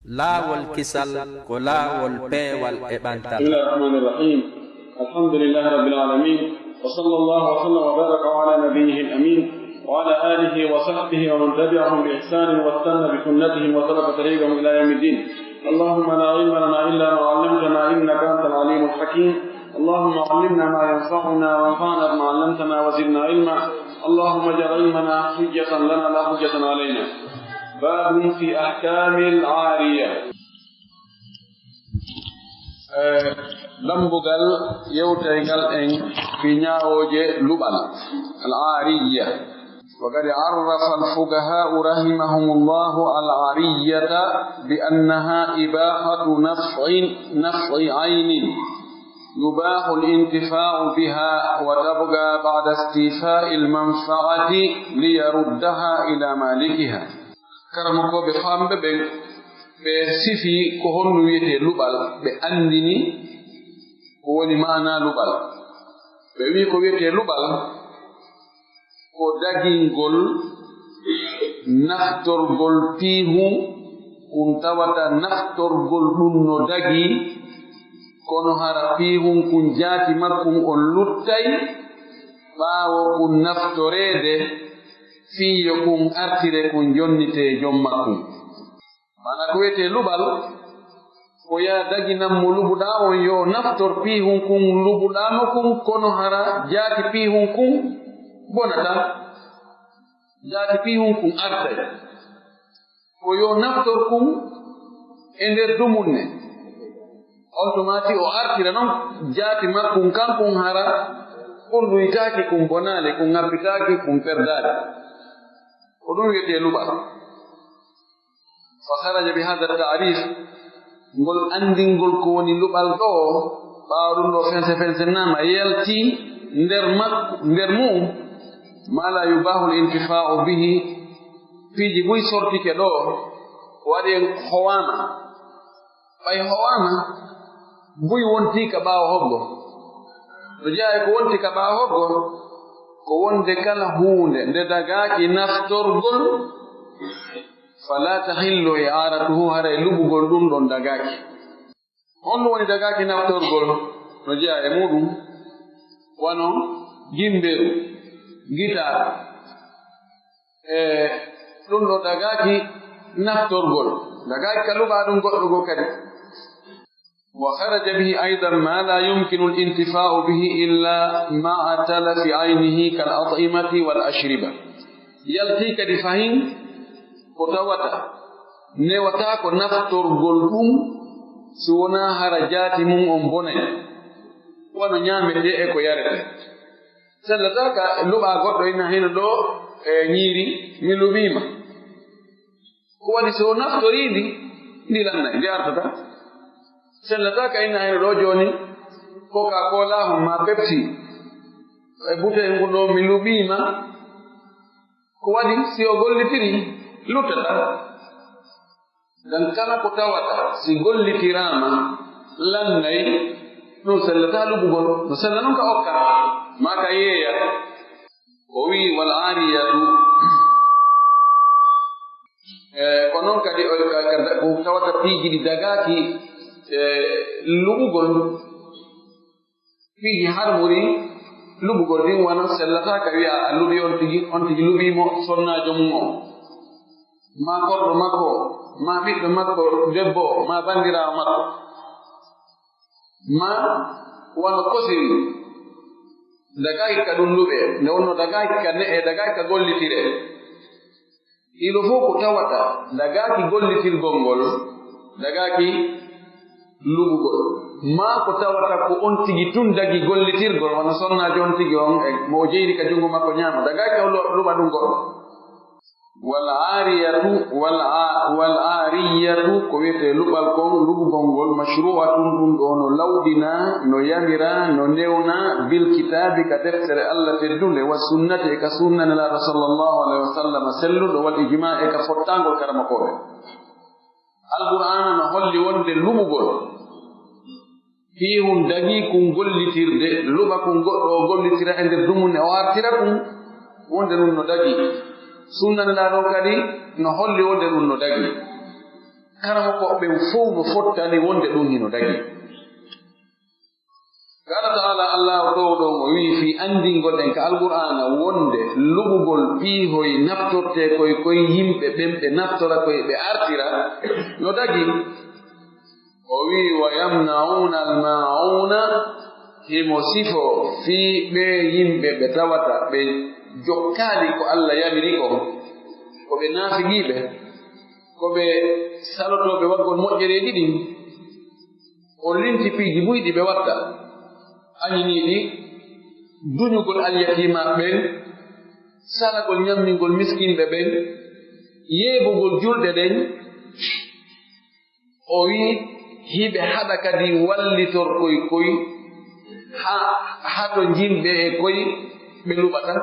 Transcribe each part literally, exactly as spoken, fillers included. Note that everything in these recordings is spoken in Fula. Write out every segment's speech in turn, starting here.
Laawol kisal ko laawol peewal e ɓantal. بسم الله الرحمن الرحيم. الحمد لله رب العالمين. وصلى الله وسلم وبارك على نبيه الأمين وعلى آله وصحبه ومن تبعهم بإحسان واستنى بسنتهم وسلك طريقهم إلى يوم الدين. اللهم لا علم لنا إلا ما علمتنا إنك أنت العليم الحكيم. اللهم علمنا ما ينفعنا وانفعنا بما علمتنا وزدنا علما. اللهم اجعل علمنا حجة لنا لا حجة علينا. باب في أحكام العارية. Dambugal yewtaygal en fi ñaawooje luɓal, al aariya. وقد عرف الفقهاء رحمهم الله العارية بأنها إباحة نفع، نفع عين، يباح الانتفاع بها وتبقى بعد استيفاء المنفعة ليردها إلى مالكها. Karamokooɓe faamɓe ɓen, ɓe sifi ko honɗum wiyetee luɓal, ɓe anndini ko woni maanaa luɓal. Ɓe wi'i ko wiyetee luɓal ko dagingol naftorgol piihun kun tawata naftorgol ɗun no dagii, kono hara piihun kun jaati makkun on luttay ɓaawo kun naftoreede fii yo kun artire kun jonnitee jom makkun. Maanaa ko wiyetee luɓal, ko yaa daginan mo luɓuɗaa on yo o naftor piihun kun luɓuɗaa mo kun, kono hara jaati piihun kun bonataa, jaati piihun kun artay. Ko yo naftor kun e nder dumunne. On tuma si o artira non jaati makkun kan kun hara, kun ɗuytaaki, kun bonaali, kun ŋappitaaki, kun perdaali. Ko ɗum wiyetee luɓal. Fa kharaja bi hada taarif, ngol anndingol ko woni luɓal ɗoo, ɓaawo ɗum ɗoo fense fense nama yalti nder mak-, nder mum, ma la yubahu al-intifa'u bihi, piiji buy sortike ɗoo, waɗi en howaama. Ɓay howaama, buy wontii ka ɓaawo hoggo. No jeyaa e ko wonti ka ɓaawo hoggo, ko wonde kala huunde nde dagaaki naftorgol, fala tahillu i'aratuhu, haray luɓugol ɗum ɗon dagaaki. Honɗum woni dagaaki naftorgol? No jeyaa e muɗum, wano gimbeeru, gitaar, e ɗum ɗo dagaaki naftorgol, dagaaki ka luɓa ɗum goɗɗo goo kadi. Wa kharaja bihi aydan ma la yumkinu al-intifa'u bihi illa ma'a talafi aynihi kal at'imati wal ashriba. Yaltii kadi fahin ko tawata newataa ko naftorgol ɗum si wonaa hara jaati mum on bonay, wano ñaametee e ko yaretee. Sellataa ka luɓa goɗɗo ina hino ɗoo e ñiiri, mi luɓiima. Ko waɗi so o naftorii ndi, ndi lannay, ndi artataa. Sellataa ka ina hino ɗoo jooni, Coca-Cola hon maa Pepsi, e butey ngun ɗoo mi luɓiima. Ko waɗi si o gollitirii, luttataa. Ngam kala ko tawata si gollitiraama lannay, ɗum sellataa luɓugol, no sella non ka okka, maa ka yeeya. O wi'i, wal aariyatu, e, ko non kadi o, ka, ka, ko tawata piiji ɗi dagaaki, e, luɓugol. Piiji harmuri luɓugol ɗin wano sellataa ka wi'a a luɓi on tigi, on tigi luɓii mo sonnaajo mum on, maa korɗo makko, maa ɓiɗɗo makko debbo, maa banndiraawo makko. Maa wano kosiri, dagaaki ka ɗum luɓee, nde wonno dagaaki ka ne'ee, dagaaki ka gollitiree. Ɗiɗo fof ko tawata dagaaki gollitirgol ngol, dagaaki luɓugol. Maa ko tawata ko on tigi tun dagi gollitirgol, wano sonnaajo on tigi on, e mo o jeyri ka junngo makko ñaamo, dagaaki ka lu-, luɓa ɗum goɗɗo. Wal aariyatu, wal a-, wal aariyatu, ko wiyetee luɓal kon, luɓugol ngol, mashru'atun, ɗum ɗoo no lawɗinaa, no yamiraa, no newnaa, bil kitaabi, ka deftere Allah teddunde, wa sunnati, e ka sunna Nelaaɗo sallallahu alayhi wa sallam, selluɗo, wal ijmaa, e ka fottaangol karamokooɓe. Alqur'aana no holli wonde luɓugol, fii hun dagii kun gollitirde, luɓa kun goɗɗo o gollitira e nder dumunne o artira kun, wonde ɗum no dagii. Sunna Nelaaɗo kadi no holli wonde ɗum no dagii. Karamokooɓe ɓen fow no fottani wonde ɗum hino dagi. Qaala ta'ala, Allahu Toowɗo on o wi'i, fii anndingol en ka Alqur'aana wonde luɓugol piihoy naftortee koy, koy yimɓe ɓen ɓe naftora koy ɓe artira no dagi. O wi'i, "Wa yamna'una al-ma'una", himo sifo fii ɓee yimɓe ɓe tawata ɓe jokkaali ko Alla yamiri kon, ko ɓe naafiqiiɓe, ko ɓe salotooɓe waɗgol moƴƴereeji ɗin. O linti piiji buy ɗi ɓe watta, añiniiɗi, duñugol alyatiimaaɓe ɓen, salagol ñammingol miskinɓe ɓen, yeebugol julɗe ɗen. O wi'i, hiɓe haɗa kadi wallitorkoy koy ha, hato jimɓe e koy ɓe luɓata.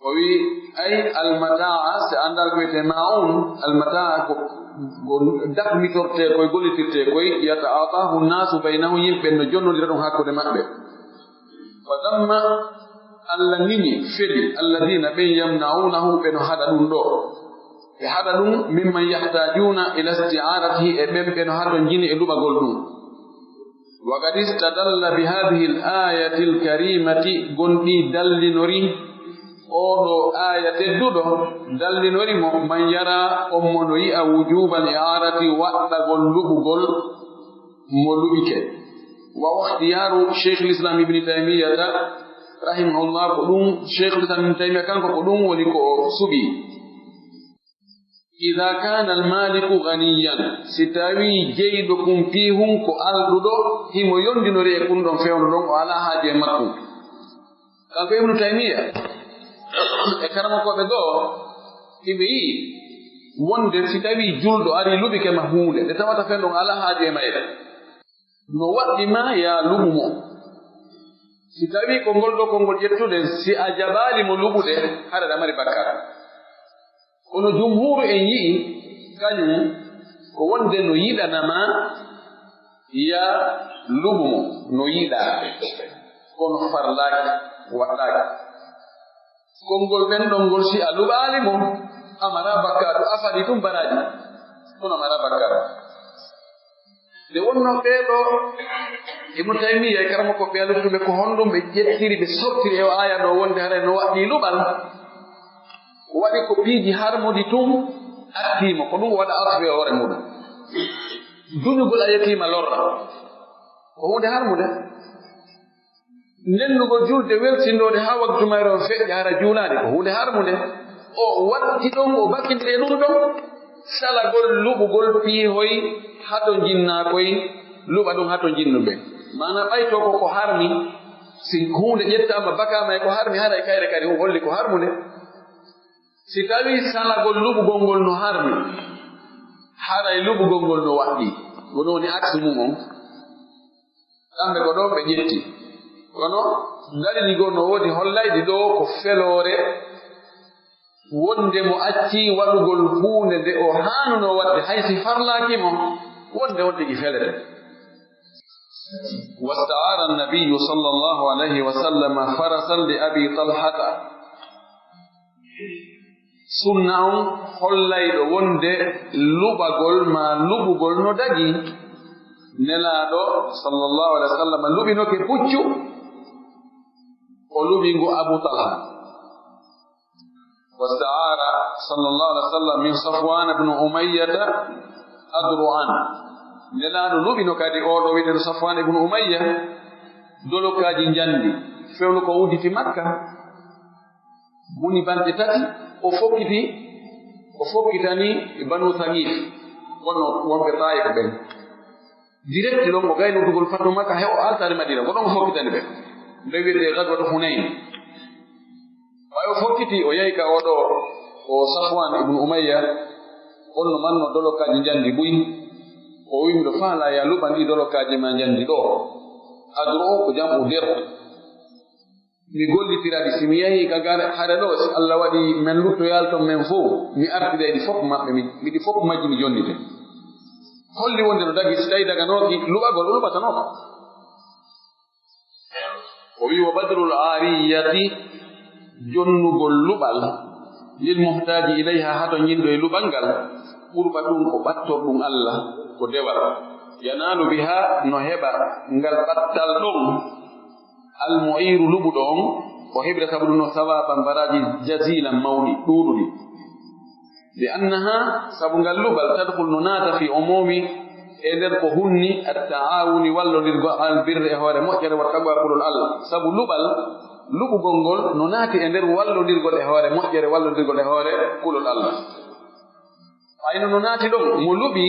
O wi'i, ay almataa, si anndal ko wiyetee ma'un, almataa ko, ko dakmitortee koy, gollitirtee koy, yata'atahu nnaasu baynahum, yimɓe no jonnondira ɗum hakkunde maɓɓe. Wa damma, Alla ŋiñi, feli, alladina, ɓen, yamna'unahu, ɓe no haɗa ɗum ɗoo. Ɓe haɗa ɗum, mimman yahtajuuna ila isti'aaratihi, e ɓen ɓe no hatonjini e luɓagol ɗum. Wa qad istadalla bi haadihi al-aayati al-kariimati, gonɗii dallinori, oo ɗoo aaya tedduɗo, dallinori mo, man yara, on mo no yi'a, wujuubal i'aarati, waɗɗagol luɓugol mo luɓike. Wa ikhtiyaaru Shaykhil Islam Ibn Taymiyyata, rahimahullah, ko ɗum, Shaykhul Islam Ibn Taymiyyah kanko ko ɗum woni ko o suɓii. Idaa kaana al-maaliku ganiyyan, si tawii jeyɗo kun piihun ko alɗuɗo, himo yondinori e kun ɗon fewndo ɗon, o alaa haaju e makkun. Kanko Ibnu Taymiya e karamokooɓe goo, hiɓe yi'i wonde si tawii julɗo arii luɓike ma huunde, nde tawata fewndo ngon alaa haaju e mayre, no waɗɗi ma yaa luɓu mo. Si tawii ko ngol ɗoo konngol ƴettuɗen, si a jaɓaali mo luɓude, hara aɗa mari bakkaat. Kono jumhuuru en yi'i, kañum ko wonde no yiɗana ma yaa luɓu mo, no yiɗaa, kono farlaaki, waɗɗaaki. Konngol ɓen ɗon ngol, si a luɓaali mo, a maraa bakkaatu, a faɗi ɗum baraaji, kono a maraa bakkaatu. Nde wonnoo ɓee ɗoo, Ibnu Taymiya e karamokooɓe ɓe a luttuɓe, ko honɗum ɓe ƴettiri, ɓe sortiri e o aaya ɗoo wonde haray no waɗɗii luɓal? Ko waɗi ko piiji harmuɗi tun attii mo, ko ɗum o waɗa atfu e hoore muɗum. Duñugol a yetiima lorra, ko huunde harmunde. Nennugol julde welsindoode haa waktu mayre on feƴƴa hara juulaali, ko huunde harmunde. O waɗti ɗon, o bakintiri e ɗum ɗon, salagol luɓugol piihoy hato jinnaakoy, luɓa ɗum hato jinnuɓe. Maanaa ɓay to ko ko harmi, si huunde ƴettaama bakaama e ko harmi, haray kayre kadi on holli ko harmunde. Si tawii salagol luɓugol ngol no harmi, haray luɓugol ngol no waɗɗii. Ko ɗum woni aksu mum on. Kamɓe ko ɗon ɓe ƴetti. Kono dalili goo no woodi hollayɗi ɗoo ko feloore, wonde mo accii waɗugol huunde nde o haanunoo waɗde, hay si farlaaki mo, wonde on tigi felete. واستعار النبي صلى الله عليه وسلم فرسا لأبي طلحة. Sunna on hollayɗo wonde luɓagol maa luɓugol no dagii. Nelaaɗo sallallahu alaihi wasallam luɓinoke puccu, o luɓi ngu Abu Talha. واستعار صلى الله عليه وسلم من صفوان بن أمية أدرعا. Nelaaɗo luɓino kadi oo ɗoo wi'eteeɗo Safwaan ibnu Umayya dolokaaji njandi, fewndo ko udditi Makka. Muni balɗe tati, o fokkiti, o fokkitani Banu Saqiif, wonno wonɓe Taayif ɓen. Direct ɗon, o gayni uddugol fatu Makka, he o altaani Madiina, ko ɗon o fokkitani ɓe. Nde wi'etee Gazwatu Hunayn. Ɓay o fokkiti, o yahi ka oo ɗoo, o Safwaan ibnu Umayya, on no marno dolokaaji njandi buy. O wi'i, "Miɗo faalaa yaa luɓan ɗii dolokaaji maa njandi ɗoo. Adro o ko jam o dero." Mi gollitira ɗi, si mi yahii ka gare, hare ɗoo, si Alla waɗii men luttoyaali ton men fow, mi artira e ɗi fof maɓɓe, mi, mi ɗi fof majji mi jonnite. Holli wonde no dagi, si tawii daganooki luɓagol, o luɓatanoo. O wi'i, "Wa badrul aariyati, jonnugol luɓal." Lil muhtaaji ilayha, hato ñinɗo e luɓal ngal, qurbatun, ko ɓattorɗum Allah, ko dewal. Yanaalu biha, no heɓa ngal ɓattal ɗon, al mu'iiru, luɓuɗo on, o heɓira sabu ɗum no sawaaban, baraaji, jaziilan, mawɗi, ɗuuɗuɗi. Li annaha, sabu ngal luɓal, tadkhul, no naata, fi umumi, e nder ko hunni, at ta'awuni, wallondirgol, al birri, e hoore moƴƴere, wa taqwa, kulol Allah. Sabu luɓal, luɓugol ngol no naati e nder wallondirgol e hoore moƴƴere, wallondirgol e hoore kulol Allah. Ayno no naati ɗon, mo luɓi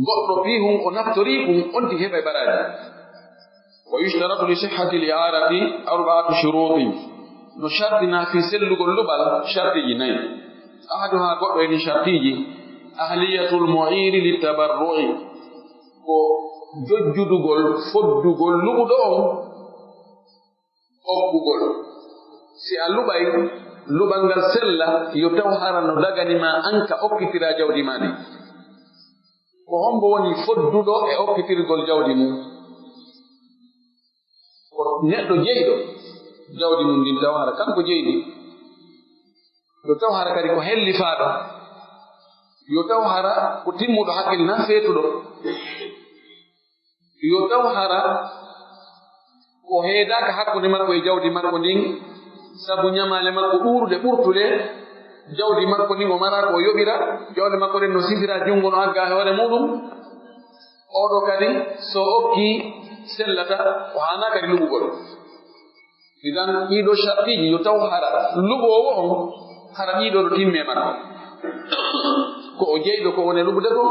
goɗɗo fii hun, o naftori ɗum, on tigi heɓay baraaji. Wa yushtaratu li sihhati al i'arati arba'atu shurutin. No shartina fii sellugol luɓal shartiiji nayi. Ahaduha, goɗɗo e ɗin shartiiji, ahliyatul mu'iri lit tabarru'i. Ko jojjudugol, foddugol luɓuɗo on okkugol. Si a luɓay, luɓal ngal sella, yo taw hara no dagani ma an ka okkitira jawdi ma ndin. Ko hombo woni fodduɗo e okkitirgol jawdi mum? Ko neɗɗo jeyɗo jawdi mum ndin, taw hara kanko jeyɗi. Yo taw hara kadi ko hellifaaɗo. Yo taw hara ko timmuɗo haqqil na feetuɗo. Yo taw hara ko heedaaka hakkunde makko e jawdi makko ndin, sabu ñamaale makko ɗuuruɗe ɓurtuɗe, jawdi makko ndin o mara ko o yoɓira, jawle makko ɗen no sifira, junngo no agga e hoore muɗum. Oɗo kadi, so okki, sellata, o haana kadi luɓugol. Idan, ɗiɗo shartiiji, yo taw hara luɓoowo on, hara ɗiɗo no timme makko. Ko o jeyɗo ko woni luɓude ko,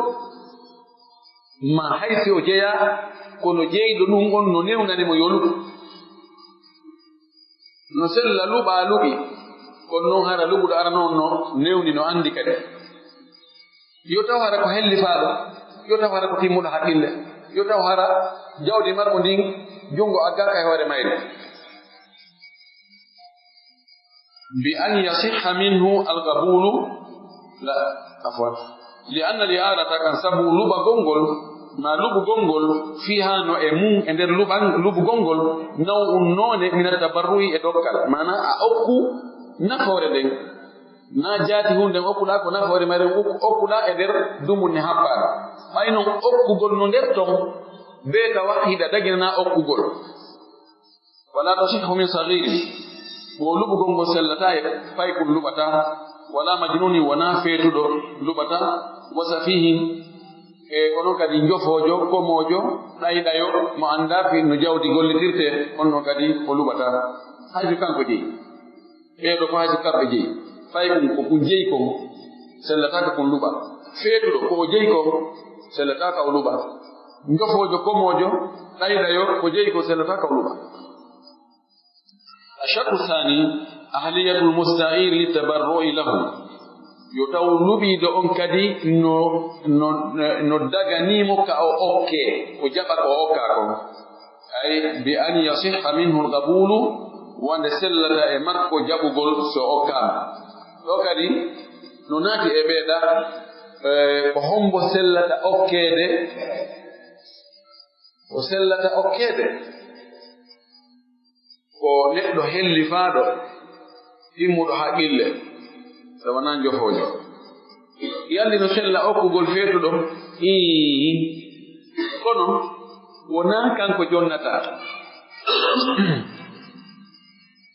ma hay si o jeyaa, kono jeyɗo ɗum on no newnani mo yo luɓu. No sella luɓa luɓi, kono noon hara luɓuɗo arano on no newni, no anndi kadi. Yo taw hara ko hellifaaɗo, yo taw hara ko timmuɗo haqqille, yo taw hara jawdi makko ndin, junngo aggaaka e hoore mayri. Bi an yasihha minhu al-qabulu, la, afwan. Li anna al-i'arata, kan sabu luɓagol ngol, ma luɓugol ngol, fiha, no e mum, e nder luɓan-, luɓugol ngol, naw'un, noone, min at-tabarru'i, e dokkal. Maana a okku nafoore nden. Na jaati huunde okkuɗaa ko nafoore maren, ok-, okkuɗaa e nder dumunne haɓɓaaɗo. Ɓay non okkugol no nder ton, bee tawa hiɗa daginanaa okkugol. Wala tasihhu min saghirin, ko luɓugol ngol sellataa e paykun luɓataa, wala majnunin, wonaa feetuɗo luɓataa, wa safihin, e kono kadi njofoojo, komoojo, ɗayɗayo, mo anndaa fi no jawdi gollitirtee, on non kadi o luɓataa. Hay so kanko jeyi. Ɓeeɗo ko hay so kamɓe jeyi. Paykun ko kun jeyi kon, sellataaka kun luɓa. Feetuɗo ko o jeyi kon, sellataaka o luɓa. Njofoojo, komoojo, ɗayɗayo, ko jeyi kon, sellataaka o luɓa. Ash-shartu thani, ahliyatul musta'ir li tabarru'i lahu. Yo taw luɓiiɗo on kadi no, no, no daganii mo ka o okkee, o jaɓa ko o okkaa kon. Ay, bi an yasihha minhu al-qabulu, wonde sellata e makko jaɓugol so okkaama. Ɗo kadi, no naati e ɓeeɗa, eh, ko hombo sellata okkeede, ko sellata okkeede? Ko neɗɗo hellifaaɗo, timmuɗo haqqille, so wonaa njofoojo. Yalli no sella okkugol feetuɗo? Ii. Kono wonaa kanko jonnata.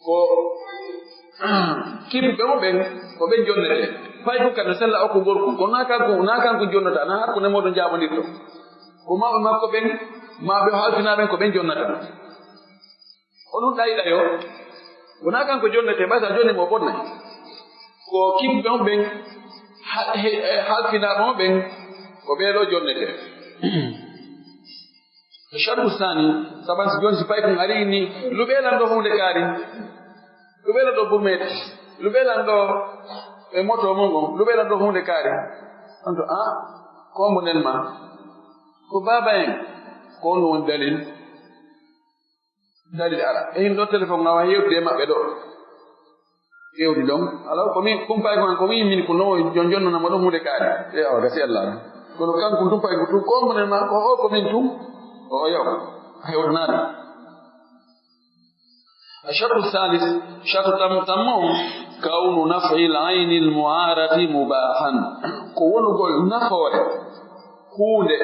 Ko kiɓɓuɓe mo ɓen, ko ɓen jonnetee. Paykun kadi no sella okkugol kun. Kono naa kanko, naa kanko jonnata, naa hakkunde mooɗon jaaɓondirto. Ko mawɓe makko ɓen, maa ɓe halfinaa ɓen, ko ɓen jonnata. Onon ɗayɗayo, wonaa kanko jonnetee, ɓay so a jonni mo, o bonnay. Ko kiɓɓe on ɓen, ha-, he-, e, halfinaaɓe on ɓen, ko ɓee ɗoo jonnetee. Shartu saani, saban si jooni si paykun arii ni, luɓee lan ɗoo huunde kaari, luɓee lan ɗoo burmeeti, luɓee lan ɗoo e moto mon on, luɓee lan ɗoo huunde kaari. On to, ah, ko mbo nen ma? Ko baaba en, ko on woni dalil. Dalil ara. E hin ɗo téléphone ngawa hewtude e maɓɓe ɗo. Hewti ɗon. Alors, ko min, kumpay ko an, ko min, min ko no jon-, jonnana mo ɗon huunde kaari. E awa, gasi Allah. Kono kanko tun pay ko tun, ko mo ne ma, ko o, ko min tun. O, o yaw. Hewtanaade. Ash-shartu thalith, shartu tam-, tammo on. كون نفع العين المعارة مباحا. Ko wonugol nafoore huunde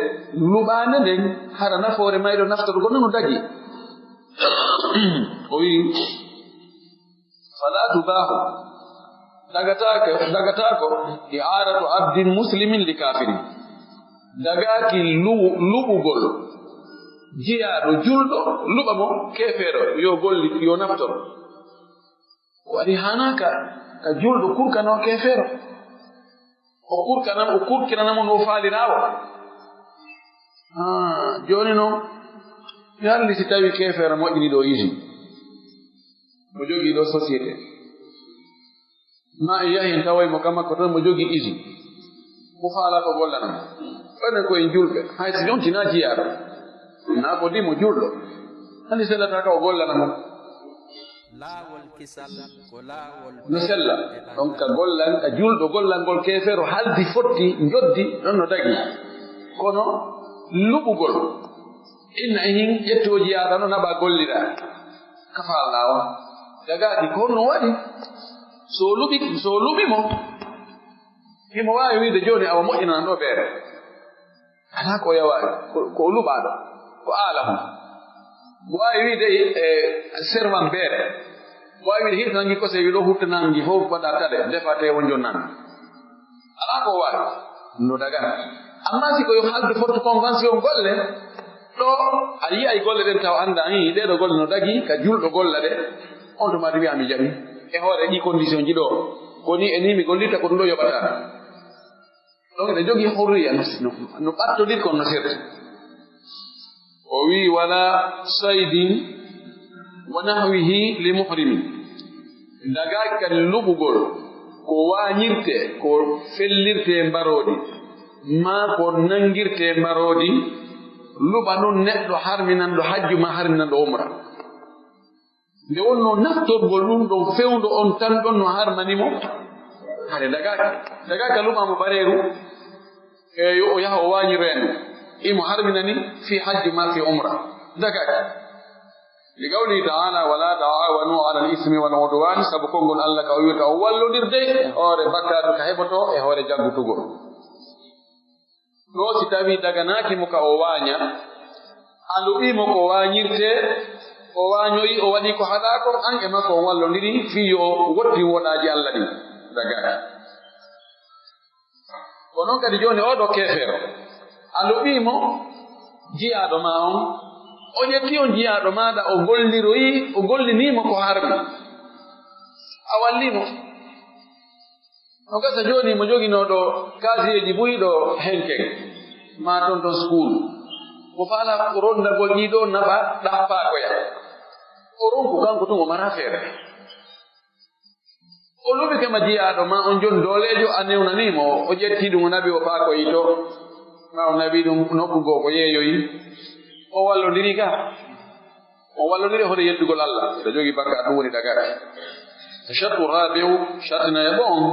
luɓaande nden, hara nafoore mayre naftorgol no dagi. O wi'i, فلا تباح, dagataake, dagataako, إعارة عبد مسلم لكافر. Dagaaki lu-, luɓugol jiyaaɗo julɗo, luɓa mo keefeero, yo golli, yo naftor. Ko waɗi haanaa ka, ka julɗo kurkanoo keefeero? O kurkana, o kurkinana mo no faaliraawo. Ah, jooni noon, mi halli si tawi keefeero moƴƴini ɗo usine. Mo jogii ɗo société. Ma en yahin tawoy mo ka makko toon mo jogii usine. Mo faalaa ko gollana mo. Enen ko en julɓe. Hay si on tinaa jiyaaɗo. Naa ko di mo julɗo. Hani sellata ka o gollana mo. Laawol kisal ko laawol No sella. Ɗon ka gollal, ka julɗo gollal ngol keefeero haldi fotti, njoddi, ɗon no dagi. Kono luɓugol. Inna e hin ƴettoo jiyaaɗo no naɓa gollira. Ka faalɗaa on. Dagaaki ko honno waɗi? So luɓi, so luɓi mo. Himo waawi wiide jooni awa moƴƴinan ɗo beere. Alaa ko yawaawi, ko, ko o luɓaaɗo, ko aala hon. Mo waawi wiide, e, serwan beere. Mo waawi wiide, hirta nangi kose, wi ɗo hutta nangi fof, waɗa tale, defa te won jon nangi. Alaa ko waawi, no dagana. Amma si ko yo haalde forte convention golle, ɗo a yi'ay golle ɗen taw annda, hi, ɗee ɗo golle no dagi, ka julɗo golla ɗe, on tuma wi'a mi jaɓi. E hoore ɗi condition ji ɗo, ko ni e ni mi gollitta, ko ɗum ɗo yoɓata. Donc, ene jogii hurriya no, no, no ɓattodir kon no sirri. O wi'i, "Wala saydin wa nahwihi li muhrimin." Dagaaki kadi luɓugol ko waañirtee, ko fellirtee mbaroodi, maa ko nanngirtee mbaroodi, luɓa ɗum neɗɗo harminanɗo hajju maa harminanɗo umra. Nde wonnoo naftorgol ɗum ɗon fewndo on tan ɗon no harmani mo, hare dagaaki. Dagaaki a luɓaama bareeru, e yo o yaha o waañi reendu. Imo harminani fii hajji maa fii umra. Dagaaki. Li qawlihi ta'ala, "Wala ta'awanu alal ismi wal udwan," sabu konngol Alla ka o wi'ata o wallondirde e hoore bakkaatu ka heɓotoo e hoore jaggutugol. Ɗoo si tawii daganaaki mo ka o waaña, a luɓii mo ko waañirtee, o waañoyi, o waɗii ko haɗaa kon, an e makko on wallondiri fii yo o wottin woɗaaji Alla ɗin. Dagaaki. Ko non kadi jooni oo ɗoo keefeero, a luɓii mo jiyaaɗo maa on, o ƴetti on jiyaaɗo maaɗa, o golliroyi, o gollinii mo ko harmi. A wallii mo. No gasa jooni mo joginoo ɗo kaasiyeeji buy ɗo henken, maa ton ton school. Mo faala ko rondagol ɗii ɗoo naɓa ɗaɓɓaa ko ya. O ronku kanko tun o mara feere. O luɓi kama jiyaaɗo maa on jon dooleejo a newnanii mo, o ƴetti ɗum o naɓi o faakoyi to. Maa o naɓi ɗum nokku goo ko yeeyoyi. O wallondiri ka. O wallondiri hoto yettugol Alla. Ɓe jogii bakka ɗum woni dagare. Shartu rabi'u, sharti nayaɓo on,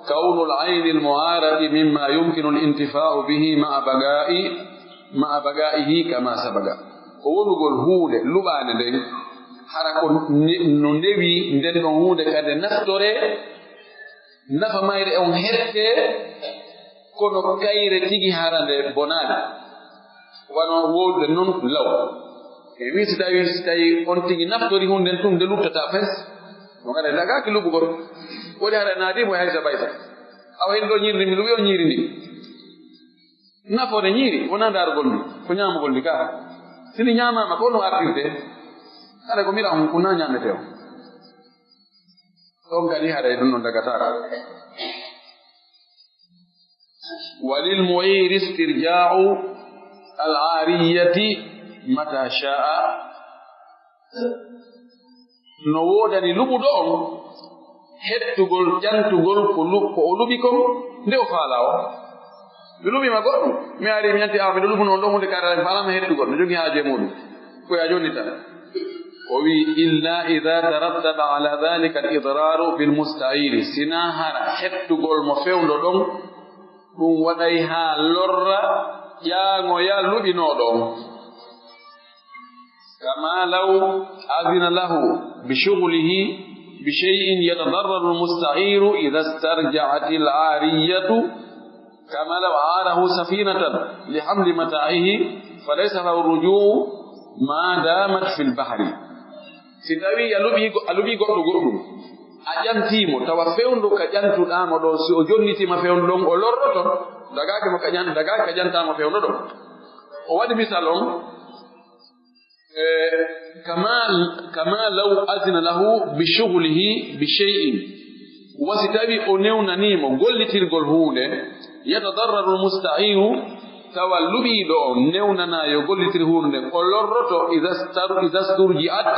kawnul aynil mu'arati mimma yumkinu al-intifa'u bihi ma'a baga'i, ma'a baga'ihi kama sabaga. Ko wonugol huunde luɓaande nden, hara ko ne-, no newi nden ɗon huunde kade naftoree, nafa mayre on hettee, kono kayre tigi hara nde bonaani. Wano wowlude non law. E wi si tawi, si tawi on tigi naftori huunde nden tun nde luttata fes, no kade dagaaki luɓugol. Woni hara naadi mo e haysa baysa. Awa hen ɗo ñiiri ndi mi luɓi on ñiiri ndi. Nafoore ñiiri, wonaa ndaarugol ndi, ko ñaamugol ndi kaa. Si ndi ñaamaama, ko no artirde? Hara ko mira on, ko na ñaametee on. Ɗon kadi haray ɗum ɗon dagataako. Walil mu'iri istirja'u al-ariyati mata sha'a. No woodani luɓuɗo on hettugol, ƴantugol ko lu-, ko o luɓi kon nde o faalaa o. Mi luɓiima goɗɗum, mi ari mi ƴanti, a, miɗo luɓuno on ɗo huunde kadi, mi faalaama hettugol, mi jogii haaju e muuɗum. Ko ya jooni tan. O wi'i, "Illa idha tarattaba ala dhalika al-idraru bil musta'iri." Sinaa hara hettugol mo fewndo ɗon, ɗum waɗay haa lorra ƴaaŋoya luɓinooɗo on. Kama law adhina lahu bi shughlihi بشيء يتضرر المستعير إذا استرجعت العارية، كما لو أعاره سفينة لحمل متاعه، فليس له الرجوع ما دامت في البحر. Si tawii a luɓii go-, a luɓii goɗɗo goɗɗum, a ƴantii mo, tawa fewndo ka ƴantuɗaa mo ɗon, si o jonnitiima fewndo ɗon, o lorroto, dagaaki mo ka ƴan-, dagaaki ka ƴantaa mo fewndo ɗon. O waɗi misal on, eh, kama, kama law azina lahu bi shughlihi bi shay'in. Wa si tawii o newnanii mo gollitirgol huunde, yatadarraru al-musta'iru, tawa luɓiiɗo on newnanaa yo gollitir huunde nden, o lorroto, iza star-, iza sturji'at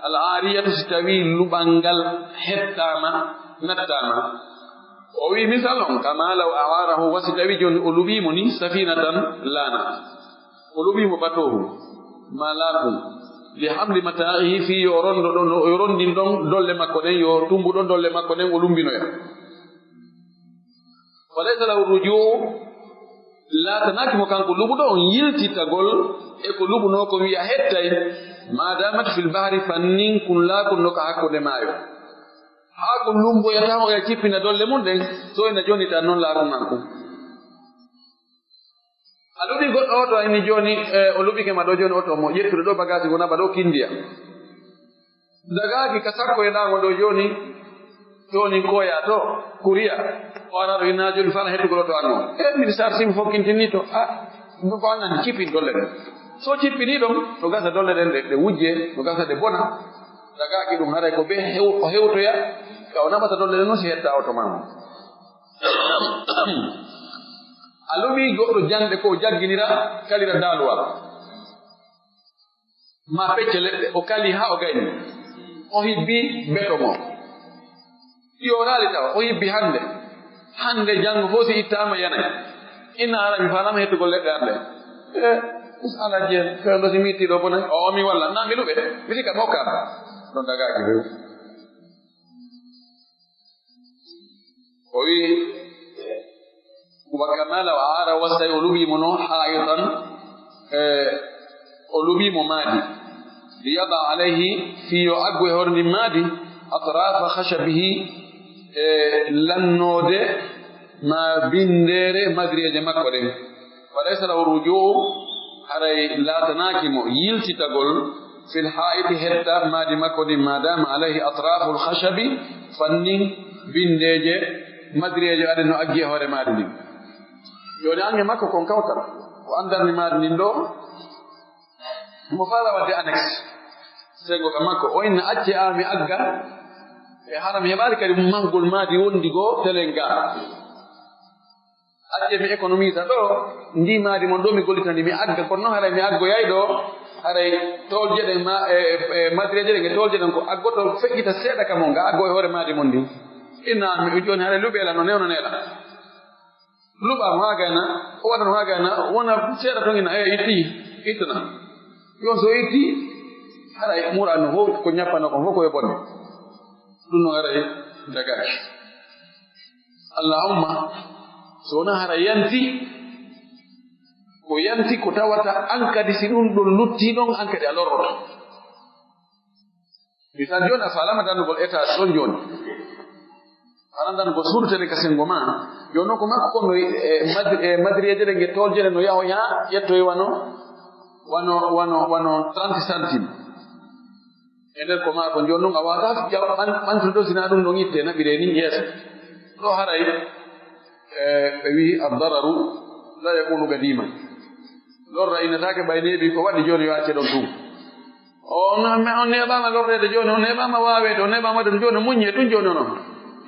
al-aariyatu, si tawii luɓal ngal hettaama, nattaama. O wi'i misal on, kama law a'arahu, wa si tawii jooni o luɓii mo ni, safinatan, laana. O luɓii mo batoohu, maa laaku, li hamli mataa'ihi, fii yo o ronndo ɗon, yo ronndin ɗon dolle makko ɗen, yo tumbu ɗon dolle makko ɗen, o lummbinoya. Fa laysa lahu rujuu, laatanaaki mo kanko luɓuɗo on yiltitagol e ko luɓunoo kon, wi'a hettay, ma damat fil bahri, fannin kun laakun no ka hakkunde maayo. Haa kun lumboyata, o ya cippina dolle mun ɗen, so ina jonnita non laakun an kun. A luɓi goɗɗo oto, a inni jooni, eh, o luɓike ma ɗo jooni, oto mo ƴettude ɗo, bagaasi wona ba ɗo kindiya. Dagaaki ka sakko e ɗaango ɗo jooni, to nin koya to, kuriya, o ara ɗo inna jooni fala hettugol oto an on. E, min sarsi mi fokkintini to, a, ɗum ko an nani, cippin dolle ɗen. So cippini ɗon, no gasa dolle ɗen ɗe, ɗe wujje, no gasa ɗe bona. Dagaaki ɗum haray ko be hew-, o hewtoya, ka o naɓata dolle ɗen non si hetta oto ma on. A luɓi goɗɗo jannde ko jagginira, kalira daaluwal. Ma pecce leɗɗe, o kali haa o gayni. O hibbi beto mo. Yoraali tawa, o hibbi hannde. Hannde, janngo fof si ittaama yanay. Inna ara mi faalaama hettugol leɗɗe hannde. E, alaa jeen, fewndo si mi itti ɗo bonay. O, mi walla, na mi luɓe. Mi sika mokka. Ɗon dagaaki few. O wi'i, wa kama law aara, wa si tawi o luɓii mo no, haa'itan, e, o luɓii mo maadi. Li yada alayhi, fii yo aggu e hoore ndin maadi, atrafa khashabihi, e, lannoode ma binndere madriyeeje makko ɗen. Wa laysa lahu rujuu, haray laatanaaki mo yiltitagol, fil haa'iti, hedda maadi makko ndin, ma dama alayhi atraful khashabi, fannin binndeeje madriyeeje aɗen no aggi e hoore maadi ndin. Jooni an e makko kon kawtal, ko an darni maadi ndin ɗo, mo faala wadde annexe. Senngo ka makko, o inna acce a mi agga, e hara mi heɓaali kadi mahgol maadi wondi goo telen gaa. Acce mi économise ɗo, ndi maadi mon ɗo mi gollitani, mi agga, kono noon haray mi aggoyay ɗo, haray toolje ɗen ma, e, e, e madireeje ɗen e toolje ɗen ko aggoto feƴƴita seeɗa ka mon, nga aggo e hoore maadi mon ndi. Inna mi jooni haray luɓeela no newno neeɗa. Luɓa mo haa gayna, o waɗa no haa gayna, wona seeɗa ton ina, e, itti, ittana. Yon so itti, haray mura no fof ko ñappano kon fof ko yo bonde. Ɗum no haray dagaaki. Allahumma, so wonaa hara yanti, ko yanti ko tawata an kadi si ɗum ɗon luttii ɗon, an kadi a lorroto. Misal jooni a faalaama dannugol étage ɗon jooni. A faalaama dannugol suudu tene ka senngo ma. Jooni noon ko makko kon no, e, mad-, e, madireeje ɗe nge toolje ɗe no yahoya, ƴettoy wano, wano, wano, wano trente centimes. E nder ko maa ko jooni ɗum a waawataa ƴaw-, ɓan-, ɓantude ɗo, sinaa ɗum ɗon ittee naɓiree nii yeeso. Ɗo haray, e, ɓe wi'i, "Ad-dararu la yakunu qadiman." Lorra innataake ɓay neeɓi ko waɗi jooni yo acce ɗon tun. On, on neeɓaama lorreede jooni, on neeɓaama waaweede, on neeɓaama ɗum jooni, muññee ɗum jooni onon.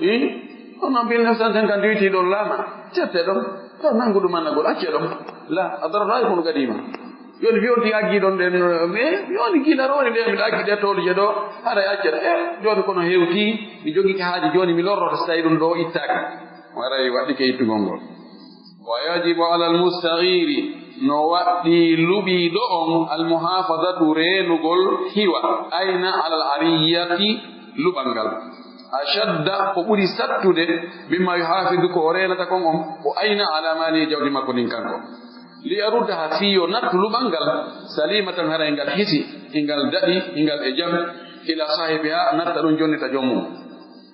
Ii? Onon mille neuf cent cinquante-huit ɗon laama, cettee ɗon, ɗo nanngu ɗum annagol, accee ɗon. La, ad-dararu la yakunu qadiman. Jooni, mi yonti aggi ɗon ɗen, eh, mi woni gila rowani ɗe, miɗo aggi ɗe toolje ɗo, haray accata. Eh, jooni kono hewti, mi jogike haaji jooni, mi lorroto so tawi ɗum ɗo ittaaka. Waray waɗɗike ittugol ngol. Wa yajibu ala al-musta'iri, no waɗɗi luɓiiɗo on, al-muhafadatu, reenugol hiwa, ayna ala al-ariyati, luɓal ngal. Ashadda, ko ɓuri sattude, mimma yuhafidu, ko o reenata kon on, ko ayna ala mali, e jawdi makko ndin kanko. Li yaruddaha, fii yo nattu luɓal ngal, salimatan, haray ngal hisi, ingal daɗi, ingal e jam, ila sahibiha, natta ɗum jonnita joom mum.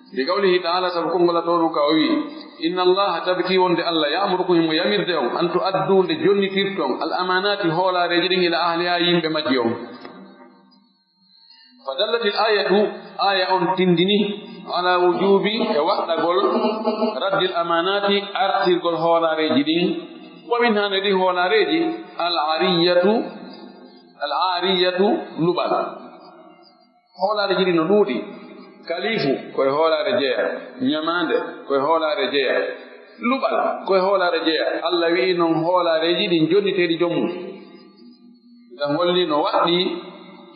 Li qawlihi ta'ala, sabu konngol Allah toonu ka o wi'i, "Inna Allaha," tabiti wonde Allah, "ya'murukum," himo yamirde on, "an tu'addu," nde jonnitirton, "al amanati," hoolaareeji ɗin, "ila ahliha," yimɓe majji on. Fa dallatil ayatu, aya on tindini, ala wujubi, e waɗɗagol, raddil amanati, artirgol hoolaareeji ɗin. Wa minha, no e ɗin hoolaareeji, al ariyatu, al ariyatu, luɓal. Hoolaareeji ɗin no ɗuuɗi. Kalifu, ko e hoolaare jeya. Ñamaande, ko e hoolaare jeya. Luɓal, ko e hoolaare jeya. Allah wi'i non hoolaareeji ɗin jonniteeɗi joom mum. Ngam holli no waɗɗi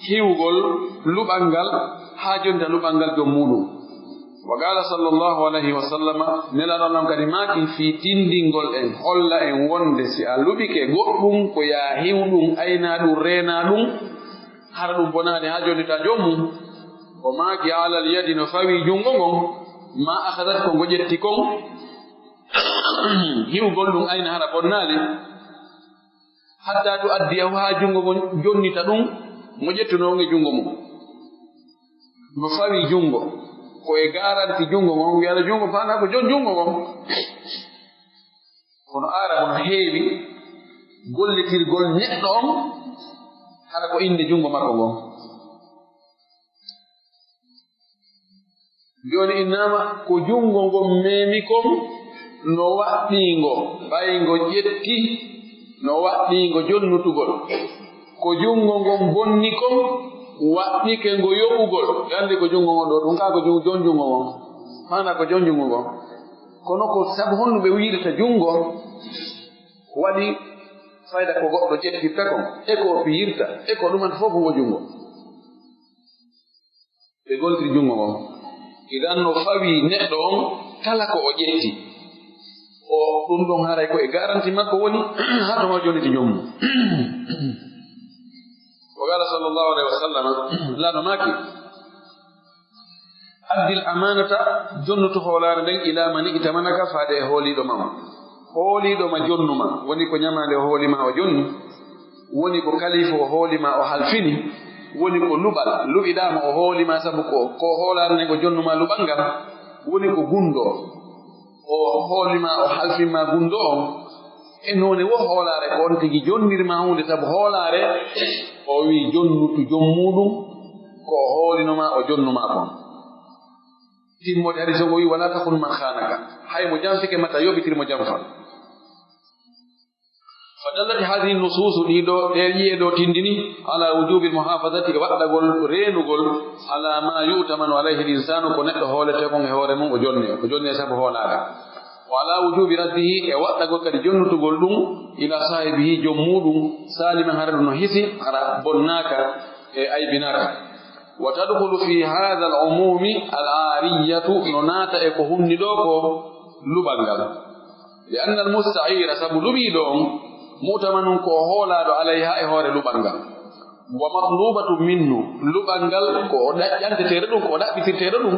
hiwgol luɓal ngal, haa jonnita luɓal ngal joom muuɗum. Wa qaala sallallahu alayhi wa sallama, Nelaaɗo Allah on kadi maaki fii tindingol en, holla en wonde si a luɓike goɗɗum, ko yaa hiw ɗum, aynaa ɗum, reenaa ɗum, hara ɗum bonaani haa jonnita joom mum. O maaki, "Alal yadi," no fawii junngo ngon, "ma akhadat," ko ngo ƴetti kon, hiwgol ɗum ayna hara bonnaali. "Hatta tu'addiyahu," haa junngo ngon jonnita ɗum, mo ƴettunoo on e junngo mum. No fawii junngo, ko e garanti junngo ngon, wi'ata junngo faanaa ko jon junngo ngon. Kono aara no heewi gollitirgol neɗɗo on, hara ko innde junngo makko ngon. Jooni innaama ko junngo ngon meemi kon, no waɗɗii ngo, ɓay ngo ƴetti, no waɗɗii ngo jonnutugol. Ko junngo ngon bonni kon, waɗɗike ngo yoɓugol. Ɓe anndi ko junngo ngon ɗoo, ɗum kaa ko jun-, jon junngo ngon. Maanaa ko jon junngo ngon. Kono ko sabu honno ɓe wiirta junngo, waɗi fayda ko goɗɗo ƴettirta kon, e ko o piyirta, e ko ɗuman fof wo junngo. Ɓe goltiri junngo ngon. Idan no fawii neɗɗo on kala ko o ƴetti. O, ɗum ɗon haray ko e garanti makko woni, haa to ma jonniti joom mum. Wa qaala sallallahu alayhi wa sallam, Nelaaɗo maaki, "Addil amanata," jonnutu hoolaare nden, "ila man i'tamanaka," faade e hooliiɗo ma on. Hooliiɗo ma jonnu ma, woni ko ñamaande o hooli ma o jonni, woni ko kalifu o hooli ma o halfini, woni ko luɓal, luɓiɗaa mo o hooli ma sabu ko, ko hoolaare nden o jonnu ma luɓal ngal, woni ko gunndoo, o hooli ma o halfin ma gunndoo on, e noone wo hoolaare ko on tigi jonniri ma huunde sabu hoolaare, o wi'i jonnutu joom muuɗum, ko o hoolino ma o jonnu ma kon. Timmoode hadiis on o wi'i, "Wala takhun man khanaka." Hay mo janfike ma ta yoɓitir mo janfa. Fa dallat hadhihi nusuusu, ɗii ɗoo, ɗee ƴi'e ɗoo tindini, ala wujubil muhafazati, e waɗɗagol reenugol, ala ma yu'tamanu alayhi al insanu, ko neɗɗo hooletee kon e hoore mum, o jonnee, o jonnee sabu hoolaare. Wa ala wujubi raddihi, e waɗɗagol kadi jonnutugol ɗum, ila saahibihi, joom muuɗum, saliman, hara ɗum no hisi, hara bonnaaka, e aybinaaka. Wa tadkhulu fi hadha al umumi al ariyatu, no naata e ko hunni ɗoo ko luɓal ngal. Li anna al musta'ira, sabu luɓiiɗo on, mu'tamanun, ko o hoolaaɗo, alayha, e hoore luɓal ngal. Wa matlubatu minhu, luɓal ngal ko o ɗaƴƴanteteeɗo ɗum, ko o ɗaɓɓitirteeɗo ɗum.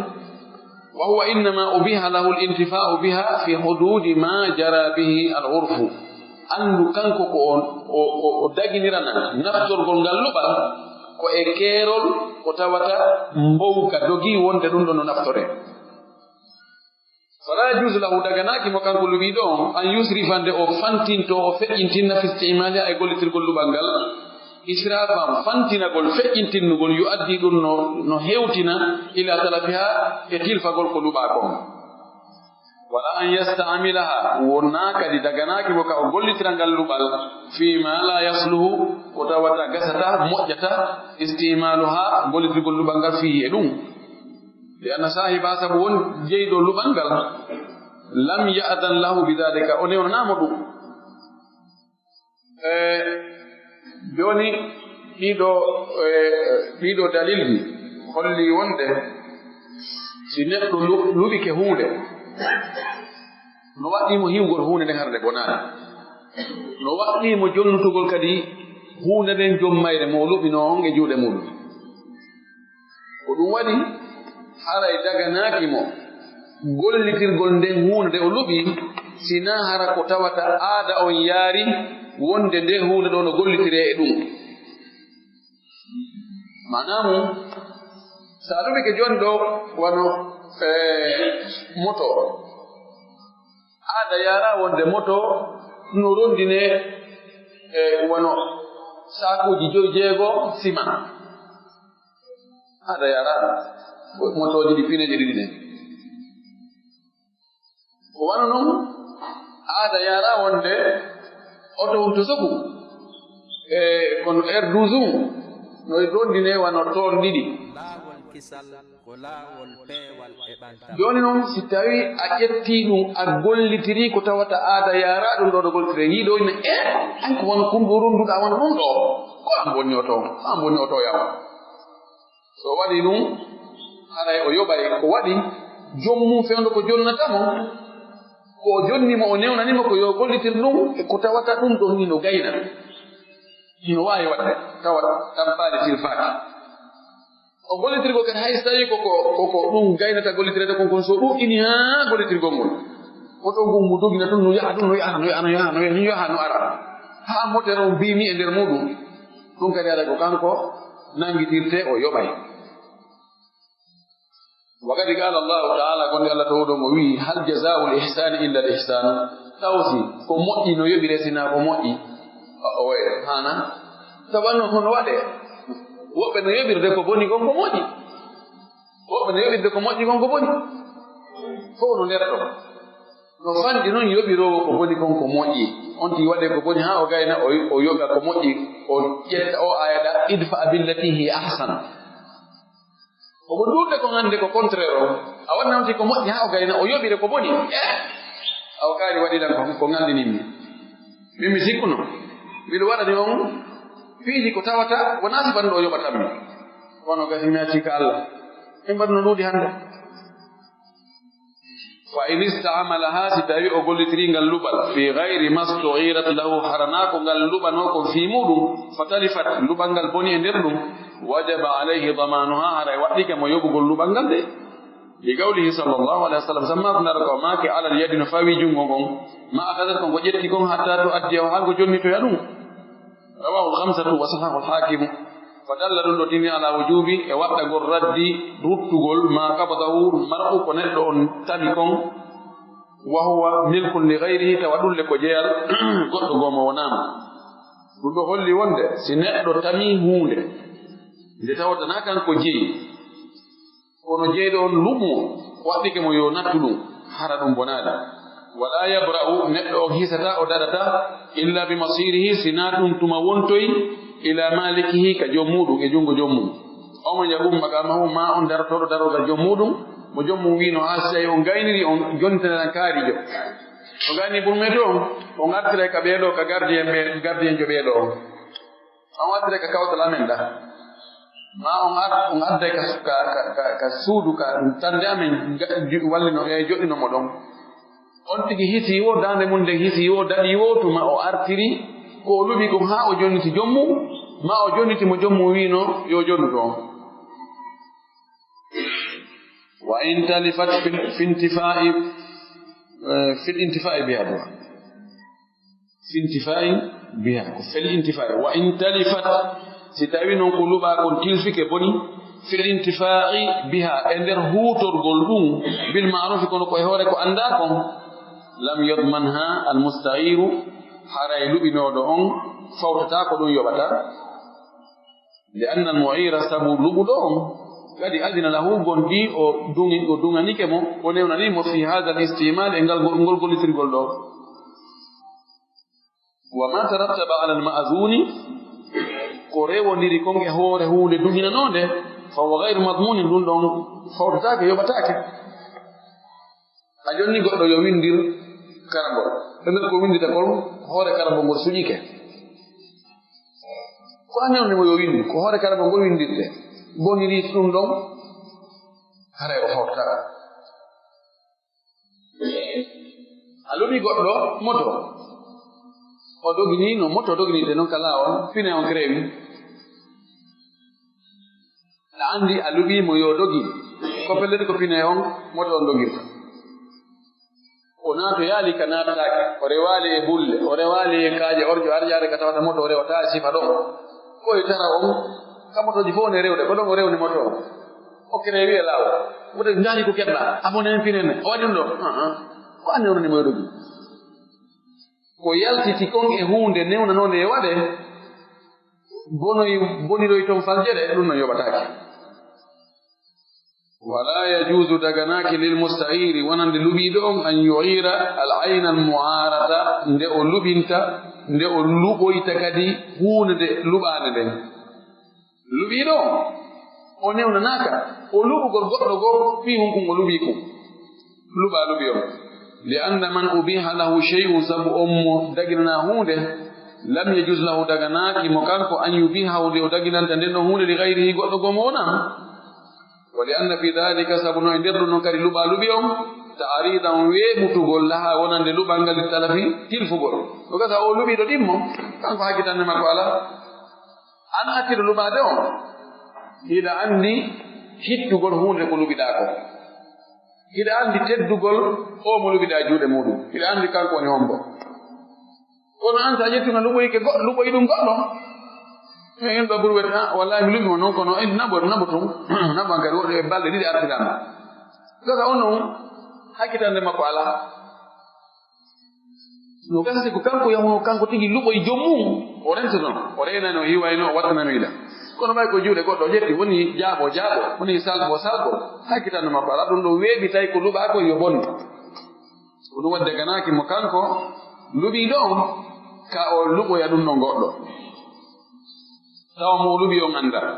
Wa huwa innama ubiha lahu al intifa'u biha fi hududi ma jara bihi al urfu. Anndu kanko ko on o, o, o daginirana naftorgol ngal luɓal ko e keerol ko tawata mbowka dogi wonde ɗum ɗon no naftoree. Fala yajuzu lahu, daganaaki mo kanko luɓiiɗo on, an yusrifa, nde o fantinto, o feƴƴintinna, fi istimaliha, e gollitirgol luɓal ngal, israfan, fantinagol, feƴƴintinnugol, yu'addi, ɗum no, no hewtina, ila talafiha, e tilfagol ko luɓaa kon. Wala an yasta'milaha, wonaa kadi daganaaki mo ka o gollitira ngal luɓal, fi ma la yasluhu, ko tawata gasata, moƴƴata, istimaluha, gollitirgol luɓal ngal, fihi, e ɗum. Li anna saahiba, sabu won jeyɗo luɓal ngal, lam ya'dan lahu bi dhalika, o newnanaa mo ɗum. E, jooni, ɗiɗo, e, ɗiɗo dalilji holli wonde si neɗɗo lu-, luɓike huunde, no waɗɗii mo hiwgol huunde nden hara nde bonaani. No waɗɗii mo jonnutugol kadi huunde nden joom mayre mo o luɓinoo on e juuɗe muuɗum. Ko ɗum waɗi, haray daganaaki mo gollitirgol nden huunde nde o luɓi, sinaa hara ko tawata aada on yaari wonde nde huunde ɗo no gollitiree e ɗum. Maanaa mum, so a luɓike jooni ɗo, wano E moto, aada yara wonde moto no rondine e wano saakuuji joyi jeego sima. Aada yara motooji ɗi pineeji ɗiɗi ɗen. Ko wano non, aada yara wonde oto on to soɓu, e kono R douze on no rondine wano toon ɗiɗi. Laawol kisal ko laawol peewal e ɓantal. Jooni non, si tawi a ƴetti ɗum, a gollitiri ko tawata aada yara ɗum ɗo no gollitire, yiiɗo ne, e an ko wano kun ɗo ronduɗa wano ɗum ɗo, ko an bonni oto on, ko an bonni oto yawa. So o waɗi ɗum, haray o yoɓay ko waɗi joom mum fewndo ko jonnata mo, ko o jonni mo, o newnani mo ko yo gollitir ɗum, e ko tawata ɗum ɗon ni no gayna. Hino waawi waɗde, tawa tampaali tilfaaki. O gollitir ko kadi hay so tawi ko, ko, ko, ko ɗum gaynata gollitireede kon, kon so ɗum ini haa gollitirgol ngol. Ko ɗon ngun mo dogina ɗum, no yaha ɗum, no yaha, no yaha, no yaha, no yaha, no yaha, no ara. Haa motere on biimi e nder muɗum. Ɗum kadi haray ko kanko nanngitirte, o yoɓay. Wa qad qala Allahu ta'ala, gonɗi Allah tawɗo mo wi'i, "Hal jazaa'ul ihsani illa al ihsan." Tawsi ko moƴƴi no yoɓire sina ko moƴƴi? O, o, e, hana. Sabu no hono waɗe. Woɓɓe no yoɓirde ko boni kon ko moƴƴi. Woɓɓe no yoɓirde ko moƴƴi kon ko boni. Fof no nder ɗon. No fanɗi non yoɓiroowo ko boni kon ko moƴƴi. On ti waɗe ko boni haa o gayna, o, o yoɓa ko moƴƴi, o ƴetta o ayata, "Idfa billati hi ahsan." Omo duurde kon hannde ko contraire on. A waɗna on ti ko moƴƴi haa o gayna, o yoɓire ko boni. Eh! Awa kaari waɗi lan ko, ko ŋalɗininmi. Min mi sikkuno. Miɗo waɗani on piiji ko tawata wonaa sifanɗo o yoɓatanmi. Kono gasi mi accii ka Allah. Min mbaɗno ɗuuɗi hannde. Fa in istaamalaha, si tawi o gollitiri ngal luɓal, fi gayri mastuirat lahu, harana ko ngal luɓano kon fii muɗum, fa talifat, luɓal ngal boni e nder ɗum, wajaba alayhi damanuha, haray waɗɗike mo yoɓugol luɓal ngal de. Li qawlihi sallallahu alayhi wa sallam, samma ko ndara ko maaki alal yadi no fawi junngo ngon, ma akadat kon ko ƴetti kon hatta to addi o haa ko jonnitoya ɗum. Rawahu al-khamsatu wa sahahu al-hakim. Fa dalla ɗum ɗo tini ala wujubi e waɗɗagol raddi ruttugol ma qabadahu al-mar'u ko neɗɗo on tami kon, wa huwa milkun li ghayrihi tawa ɗum le ko jeyal goɗɗo goo mo wonaama. Ɗum ɗo holli wonde si neɗɗo tami huunde nde tawata na kanko jeyi, kono jeyɗo on luɓmo, waɗɗike mo yo nattu ɗum, hara ɗum bonaali. Wala yabra'u, neɗɗo on hisata, o daɗata, illa bi masirihi, sina ɗum tuma wontoy, ila malikihi, ka joom muɗum, e junngo joom mum. Omo yaqum maqamahu, ma on darotooɗo darorgal joom muɗum, mo joom mum wiino, haa si tawi on gayniri, on jontinana kaarijo. On gayni burmeto on, on artira ka ɓeeɗo, ka gardien ɓe, gardien jo ɓeeɗo on. On wattire ka kawtal amen ɗa. Ma on ad-, on adday ka, ka, ka, ka, ka suudu, ka tande amen, nga-, ju-, wallino, e joɗɗino mo ɗon. On tigi hisi wo, daande mum nden hisi wo, daɗi wo, tuma o artiri, ko o luɓi kon haa o jonniti joom mum, ma o jonniti mo joom mum wiino, yo jonnu ɗon. Wa in talifat fil, fil intifa'i, eh, fil intifa'i biha du'a. Fil intifa'i biha, ko fil intifa'i. Wa in talifat, si tawi non ko luɓa kon tilfike boni, fil intifa'i biha, e nder huutorgol ɗum, bil ma'rufi, kono ko e hoore ko annda kon, lam yadmanha al musta'iru, haray luɓinooɗo on fawtata ko ɗum yoɓata. Li anna al mu'ira, sabu luɓuɗo on, kadi adina lahu, gondi o duŋi, o duŋanike mo, o newnani mo fi hadha al istimal, e ngal go-, ngol gollitirgol ɗo. Wa ma tarattaba ala al ma'zuni, ko rewondiri kon e hoore huunde duŋinanoonde, fa huwa ghayru madmunin, ɗum ɗon fawtataake, yoɓataake. A jonni goɗɗo yo windir karambol. Ɓe nder ko windita kon, hoore karambol ngol suƴike. Ko a newnani mo yo windu, ko hoore karambol ngol windirde. Boniri ɗum ɗon, haray o hawtata. A luɓi goɗɗo moto. O dogini no moto doginirte non ka laawol, pine on crewi. Aɗa anndi a luɓii mo yo dogi, ko pellet ko pine on, moto on dogirta. O naatoyaali ka naatataake, o rewaali e bulle, o rewaali e kaaƴe, orƴo arjaade ka tawata moto o rewata e sifa ɗon. Ko e tara on, ka motooji fof ne rewde, ko ɗon o rewni moto on. O créé wiye laawol. Wota ndaari ko keɓɗa. Abonné en pinene. O waɗi ɗum ɗo. Ah, ah. Ko an newnani mo yoɗogi. Ko yaltiti kon e huunde newnanoonde e waɗe, bonoy, boniroy toon faljere, ɗum no yoɓataake. Wala yajuuzu daganaaki lil musta'iri wonande luɓiiɗo on an yu'ira al ayna al mu'arata nde o luɓinta, nde o luɓoyta kadi huunde luɓaande nden. Luɓiiɗo on, o newnanaaka, o luɓugol goɗɗo goo, fii hunkun o luɓii kun. Luɓa luɓi on. Li anna man ubiha lahu shay'un, sabu on mo daginanaa huunde, lam yajuz lahu daganaaki mo kanko an yubihahu nde o daginanta nden ɗon huunde li gayrihi goɗɗo goo mo wonaa. Wa li anna fi dhalika, sabu no e nder ɗum ɗon kadi luɓa luɓi on, ta'ridan weeɓutugol laha wonande luɓal ngal li talafi tilfugol. Ko gasa o luɓiiɗo ɗimmo, kanko hakkitande makko alaa. An acciɗo luɓaade on, hiɗa anndi hittugol huunde ko luɓiɗaa ko. Hiɗa anndi teddugol oo mo luɓiɗaa juuɗe muuɗum. Hiɗa anndi kanko woni hombo. Kono an, so a ƴettii no luɓoyke go-, luɓoyi ɗum goɗɗo. E en ɗo ɓuri wette, "Ah, wallahi mi luɓi mo noon, kono en nabo, nabo tun." Nabo an kadi woɗɗi e balɗe ɗiɗi artiraama. Gasa on noon, hakkitande makko alaa. No gasa si ko kanko yahuno, kanko tigi luɓoyi joom mum, o rentoto, o reenano, o hiwayno, o wattanano ila. Kono ɓay ko juuɗe goɗɗo o ƴetti, woni jaaɓo, jaaɓo, woni salɓo, salɓo. Hakkitande makko alaa, ɗum ɗo weeɓi tawi ko luɓaa ko yo bonno. Ko ɗum waɗi daganaaki mo kanko luɓiiɗo on, ka o luɓoya ɗum ɗon goɗɗo. Tawa mo o luɓi on anndaa.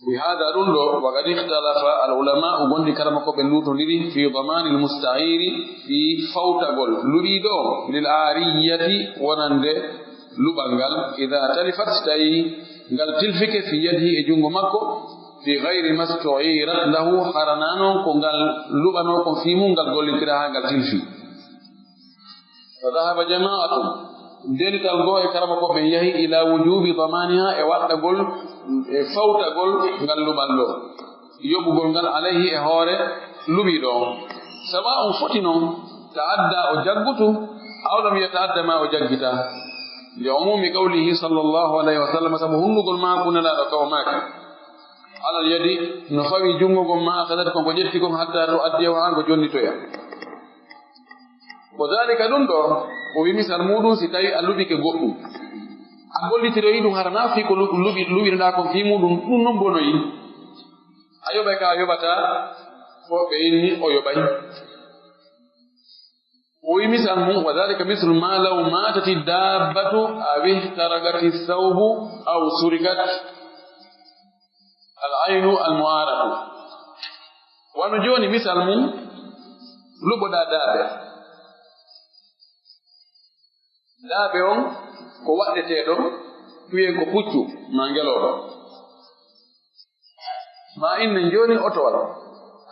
Bi hada ɗum ɗo, wa qad ikhtalafa al ulama'u, gonɗi karamokooɓe luutondiri, fi damaanil musta'iri, fi fawtagol luɓiiɗo on, lil aariyati, wonande luɓal ngal, ida talifat, si tawi ngal tilfike, fi yadihi, e junngo makko, fi gayri mastu'irat lahu, hara naa noon ko ngal luɓanoo kon fii mum, ngal gollintira haa ngal tilfi. Fa dahaba jama'atun, dental goo e karamokooɓe yahi ila wujubi damaniha, e waɗɗagol, e fawtagol ngal luɓal ɗo, yoɓugol ngal alayhi e hoore luɓiiɗo on. Sawa'un foti noon, ta'adda o jaggutu, aw lam yata'adda ma o jaggita. Li umumi qawlihi sallallahu alayhi wa sallam, sabu hunnugol maako Nelaaɗo ka o maaki. Alal yadi, no fawi junngo ngon ma akhadat, ko ngo ƴetti kon, hatta to addi o haa ngo jonnitoya. Ko daalika ɗum ɗo, o wi misal muuɗum, si tawi a luɓike goɗɗum, a gollitiroyi ɗum, hara naa fii ko lu-, luɓi-, luɓirɗaa kon fii muuɗum, ɗum non bonoyi. A yoɓay ka a yoɓata, woɓɓe inni o yoɓay. O wi misal mum, wa dhalika mislu ma law matati dabbatu aw ihtaraqati thawbu aw suriqat al aynu al mu'aratu. Wano jooni misal mum, luɓoɗaa daabe. Daabe on ko waɗeteeɗo, wiyen ko puccu maa ngelooba. Ma innen jooni otowal.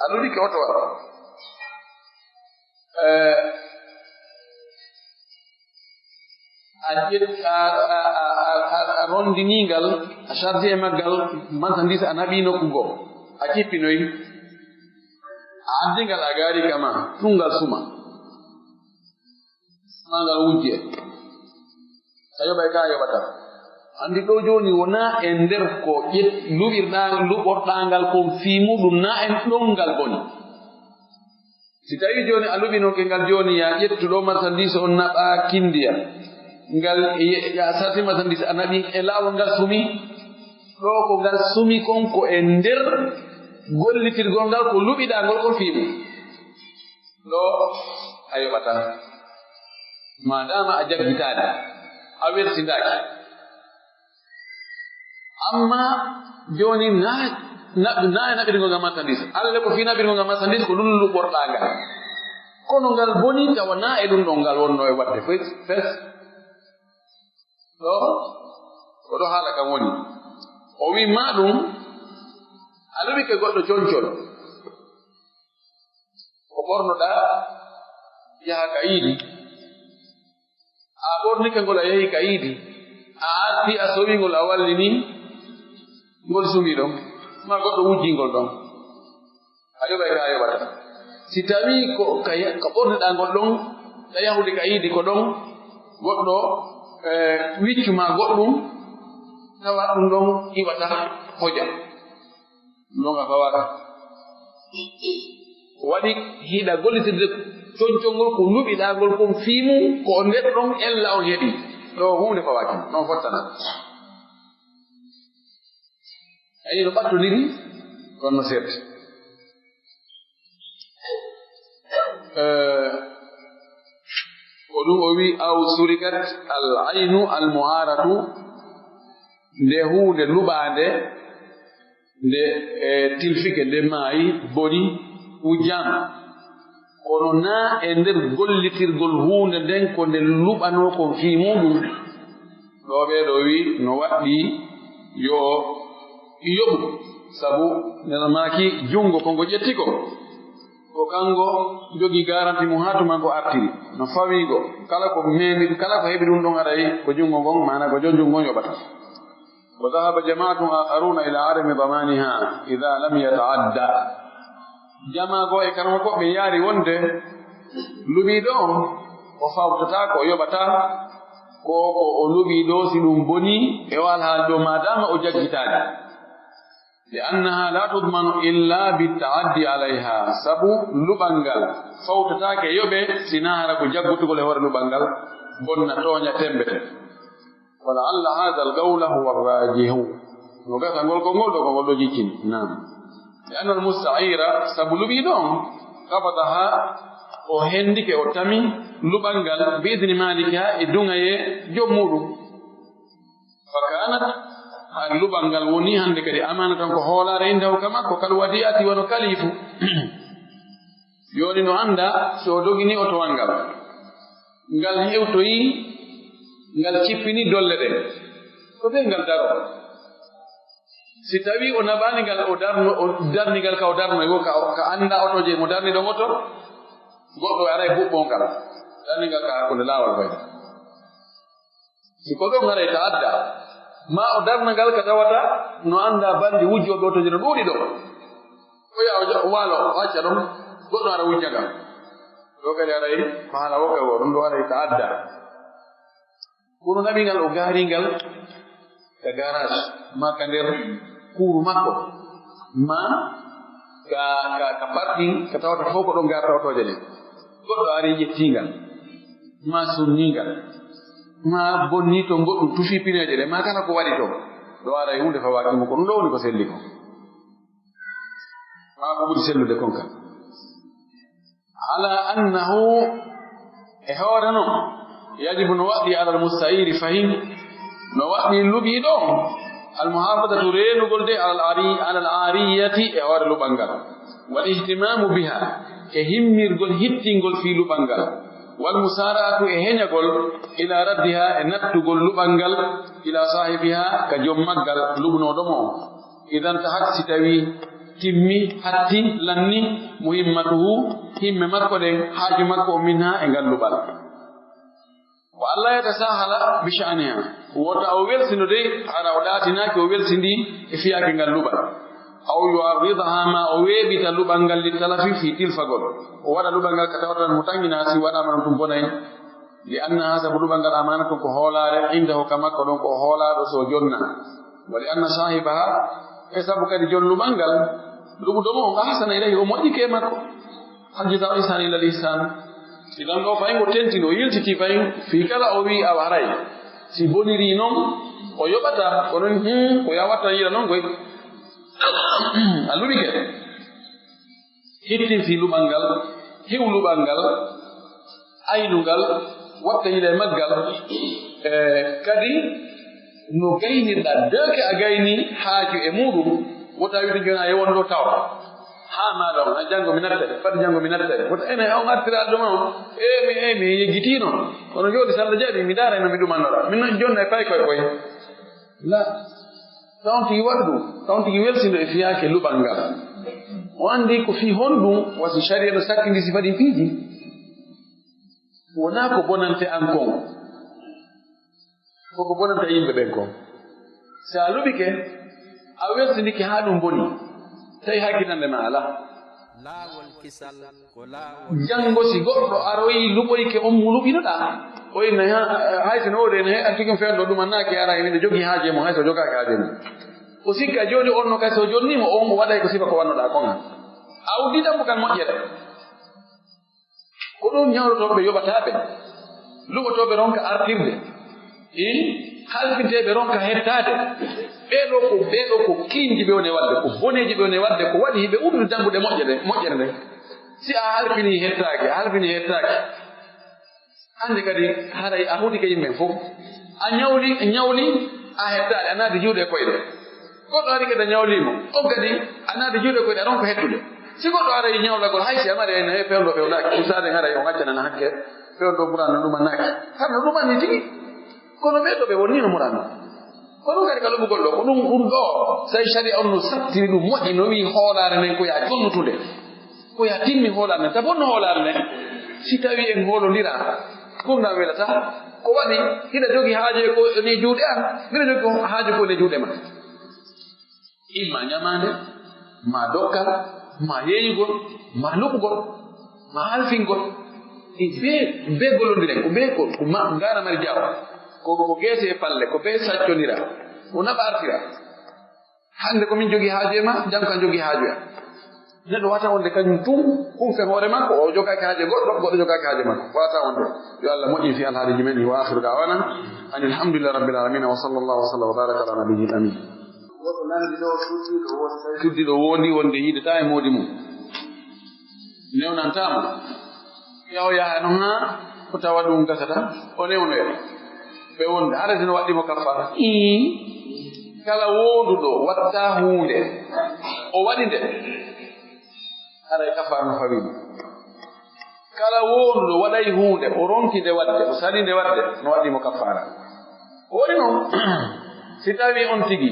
A luɓike otowal. Eh, a ƴet-, a, a, a, a, a rondini ngal, a chargé e maggal, marchandise a naɓi nokku goo, a cippinoyi, a addi ngal a gaari kama, tun ngal suma. Maa ngal wujje. A yoɓay ka a yoɓata. Anndi ɗo jooni wonaa e nder ko ƴet-, luɓirɗaa, luɓorɗaa ngal kon fii muuɗum, naa e ɗon ngal boni. Si tawii jooni a luɓinoke ngal jooni, ya ƴettu ɗo marchandise on naɓa kindiya. Ngal ye-, ya sarti marchandise a naɓi e laawol ngal sumi. Ɗo ko ngal sumi kon ko e nder gollitirgol ngal ko luɓiɗaa ngol kon fii mum. Ɗo a yoɓataa. Maadaama a jaggitaani, a welsindaaki. Amma jooni na, na, na e naɓirgol ngal marchandise. Alla ko fii naɓirgol ngal marchandise ko ɗum luɓorɗaa ngal. Kono ngal boni tawa na e ɗum ɗon ngal wonno e waɗde fes, fes. Ɗo, ko ɗo haala kan woni. O wi ma ɗum, a luɓike goɗɗo concol. Ko ɓornoɗaa yaha ka iidi. A ɓornike ngol a yehi ka iidi. A arti a sowi ngol a wallini ngol sumi ɗon. Ma goɗɗo wujji ngol ɗon. A yoɓay ka a yoɓata. Si tawii ko ka ye-, ka ɓorniɗaa ngol ɗon, ka yahude ka iidi ko ɗon, goɗɗo, eh, wiccu ma goɗɗum, tawa ɗum ɗon iwata hoja. Ɗum a fawaaka. Waɗi hiɗa gollitirde coñcol ngol ko luɓiɗaa ngol kon fii mum, ko o nder ɗon ella on heɓi. Ɗo huunde fawaaki, ɗon fottana. Ayi no ɓattoniri, kono no seerti. Eh, ko ɗum o wi, "Aw surikat al aynu al muharatu," nde huunde luɓaande, nde, eh, tilfike, nde maayi, boni, wujjaama. Kono naa e nder gollitirgol huunde nden ko nde luɓanoo kon fii muuɗum. Ɗo ɓee ɗo wi no waɗɗi yo yoɓu, sabu nena maaki junngo ko ngo ƴetti ko, ko kanko jogii garanti mum haa tuma ngo artiri, no fawii ngo, kala ko meemi, kala ko heɓi ɗum ɗon aray ko junngo ngon, maana ko jon junngo ngon yoɓata. Wa dhahaba jama'atun akharuna ila adami damaniha idha lam yata'adda. Jamaa goo e karama ko ɓe yaari wonde luɓiiɗo on o fawtataa ko o yoɓata ko, ko o luɓiiɗo si ɗum boni e o alhaali ɗo maadaama o jaggitaani. Li annaha la tudmanu illa bi ta'addi alayha, sabu luɓal ngal fawtataake e yoɓe si naa hara ko jaggutugol e hoore luɓal ngal bonna tooña temmbete. Wa la'alla hadha al-qawla huwa ar-rajihu. No gasa ngol ko ngol ɗo, ko ngol ɗo jiccini. Naam. Li anna al-musta'ira, sabu luɓiiɗo on, qabadaha, o hendike, o tami luɓal ngal, bi idni malikiha, e duŋayee jom muuɗum. Fa kanat, haa luɓal ngal woni hannde kadi amaana tan ko hoolaare indahu ka makko, kal wadi'ati wano kalifu. Jooni no annda so o dogini otowal ngal. Ngal hewtoyi, ngal cippini dolle ɗen. Ko ɓe ngal daro. Si tawi o naɓaani ngal, o darno, o darni ngal ka o darno, e wo ka, ka annda otoje mo darni ɗon oto, goɗɗo aray huɓɓo ngal. Darni ngal ka hakkunde laawol fayda. Si ko ɗon haray ta'adda, ma o darna ngal ka tawata no annda bandi wujjooɓe otoje no ɗuuɗi ɗo. O yaha o ja-, o waalo, o acca ɗon, goɗɗo ara wujja ngal. Ɗo kadi haray ko haala wokka goo, ɗum ɗo haray ta'adda. Kono naɓi ngal, o gaari ngal ka garage, ma ka nder kuuru makko, ma ka, ka, ka parking, ka tawata fof ko ɗon garta otooje ɗen. Goɗɗo ari ƴetti ngal, ma sunni ngal, ma bonni toon goɗɗum, tufi pineeje ɗe, ma kala ko waɗi toon, ɗo aray huunde fawaaki mo, ko ɗum ɗo woni ko selli ko. Maa ko ɓuri sellude kon kan. Ala annahu, e hoore non, yajibu, no waɗɗi, alal musta'iri, fahin, no waɗɗi luɓiiɗo on, al muhafadatu, reenugol de, alal ari-, alal ariyati, e hoore luɓal ngal, wal ihtimamu biha, e himmirgol, hittingol fii luɓal ngal, wal musara'atu, e heñagol, ila raddiha, e nattugol luɓal ngal, ila sahibiha, ka jom maggal, luɓnooɗo mo on. Idan tahat, si tawi timmi, hatti, lanni, muhimmatuhu, himme makko ɗen, haaju makko o minha e ngal luɓal. Wa alla yatasahala bi sha'niha, wota o welsindo de, hara o ɗaatinaaki o welsindi e fiyaake ngal luɓal. Aw yu'arridaha, ma o weeɓita luɓal ngal li talafi fi tilfagol. O waɗa luɓal ngal ka tawata mo taŋŋinaa si waɗaama ɗum ɗum bonay. Li annaha, sabu luɓal ngal amaanatun ko hoolaare, indahu ka makko ɗon ko o hoolaaɗo so o jonna. Wa li anna sahibaha, e sabu kadi jon luɓal ngal, luɓuɗo mo on ahsana ilayhi, o moƴƴike e makko. Hal jazaa'u ihsan illa al ihsan. Idan ɗo fayin o tentino, o yiltiti fayin, fii kala o wi'i a waray. Si boniri non, o yoɓata, ko non, hmm, ko ya watta yiɗa non koy. A luɓike. Hittin fii luɓal ngal, hiw luɓal ngal, aynu ngal, watta yila e maggal. E, kadi, no gaynirɗa, deke a gayni haaju e muuɗum, wota wiide jooni a yewon ɗo tawa. Haa maa ɗon, a janngo mi nattay, fati janngo mi nattay. Wota ene on artiraade ɗum on, e mi, e mi yejjitiino. Kono jooni, so Allah jaɓi, mi ndaara no mi ɗumannoɗa. Min noon jonna e pay koye koye. La. Taw on tigi waɗu ɗum, taw on tigi welsindo e fiyaake luɓal ngal. O anndi ko fii honɗum wasi sariya no sakkindi sifa ɗin piiji. Wonaa ko bonante an kon. Ko ko bonanta yimɓe ɓen kon. Si a luɓike, a welsindike haa ɗum boni. Tawi hakkinande ma alaa. Laawol kisal. Janngo si goɗɗo aroyi luɓoyke on mo luɓinoɗaa, o inna ha-, hay so no wode ne, hay artikin feewndo ɗum annaaki ara e winde jogii haaje mum, hay so jogaaki haaje mum. O sikka jooni on no kay, so jonniima on, o waɗay ko sifa ko wannoɗaa kon. A uddii dambugal moƴƴere. Ko ɗum ñawlotooɓe yoɓataa ɓe. Luɓotooɓe ronka artirde. I halfinteeɓe ronka hettaade. Ɓee ɗoo ko, ɓee ɗoo ko kiinji ɓe woni waɗde, ko boneeji ɓe woni waɗde, ko waɗi hiɓe uddude dambuɗe moƴƴere, moƴƴere nden. Si a halfinii hettaaki, a halfinii hettaaki. Hannde kadi haray a hutike yimɓe fof. A ñawli, ñawli, a hettaali, a naati juuɗe e koyɗe. Goɗɗo ari kadi a ñawlii mo, on kadi a naati juuɗe e koyɗe, a ronka hettude. Si goɗɗo aray ñawlagol, hay si a mari ayna, he pewndo pewnaaki, ɗum saade haray on accanana hakke, pewndo ɓuran no ɗumannaaki. Har no ɗumanni tigi. Kono ɓee to ɓe wonni no murano. Ko ɗum kadi ka loɓugol ɗo, ko ɗum, ɗum ɗo, so tawi sariya on no sattiri ɗum moƴƴi, no wi'i hoolaare nden ko yaa jonnutude. Ko yaa timmi hoolaare nden, ta bonno hoolaare nden. Si tawi en hoolondira, gurdam welata. Ko waɗi, hiɗa jogi haaju ko ne juuɗe an, miɗa jogi ko haaju ko ne juuɗe ma. Imma ñamaande, ma dokkal, ma yeeyugol, ma luɓugol, ma halfingol. E bee, bee gollondiren, ko bee ko, ko ma, ngaana mari jaaw. Ko, ko geese e palle, ko bee saccondira, ko naɓa artira. Hannde ko min jogii haaju e ma, janngo kan jogii haaju e am. Neɗɗo wata wonde kañum tun, kun fen hoore makko, o jogaaki haaju e goɗɗo, goɗɗo jogaaki haaju e makko. Wata wonde. Yo Allah moƴƴin fi alhaaliiji men, wa akhiru da'wana anil hamdulillahi rabbil alamin, wa sallallahu wa sallam wa baraka ala nabiyyil amin. Woto nanndi ɗo suddiiɗo wondi. Suddiiɗo wondi wonde yiidata e moodi mum. Newnantaa mo. Yaw yaha no haa ko tawa ɗum gasata, o newnoya. Ɓe wonde, hara sino waɗɗi mo kaffara. Ii. Kala wonduɗo watta huunde, o waɗi nde. Haray kafaara no fawii mo. Kala wonduɗo waɗay huunde, o ronki nde waɗde, o sali nde waɗde, no waɗi mo kafaara. Ko woni noon, si tawii on tigi,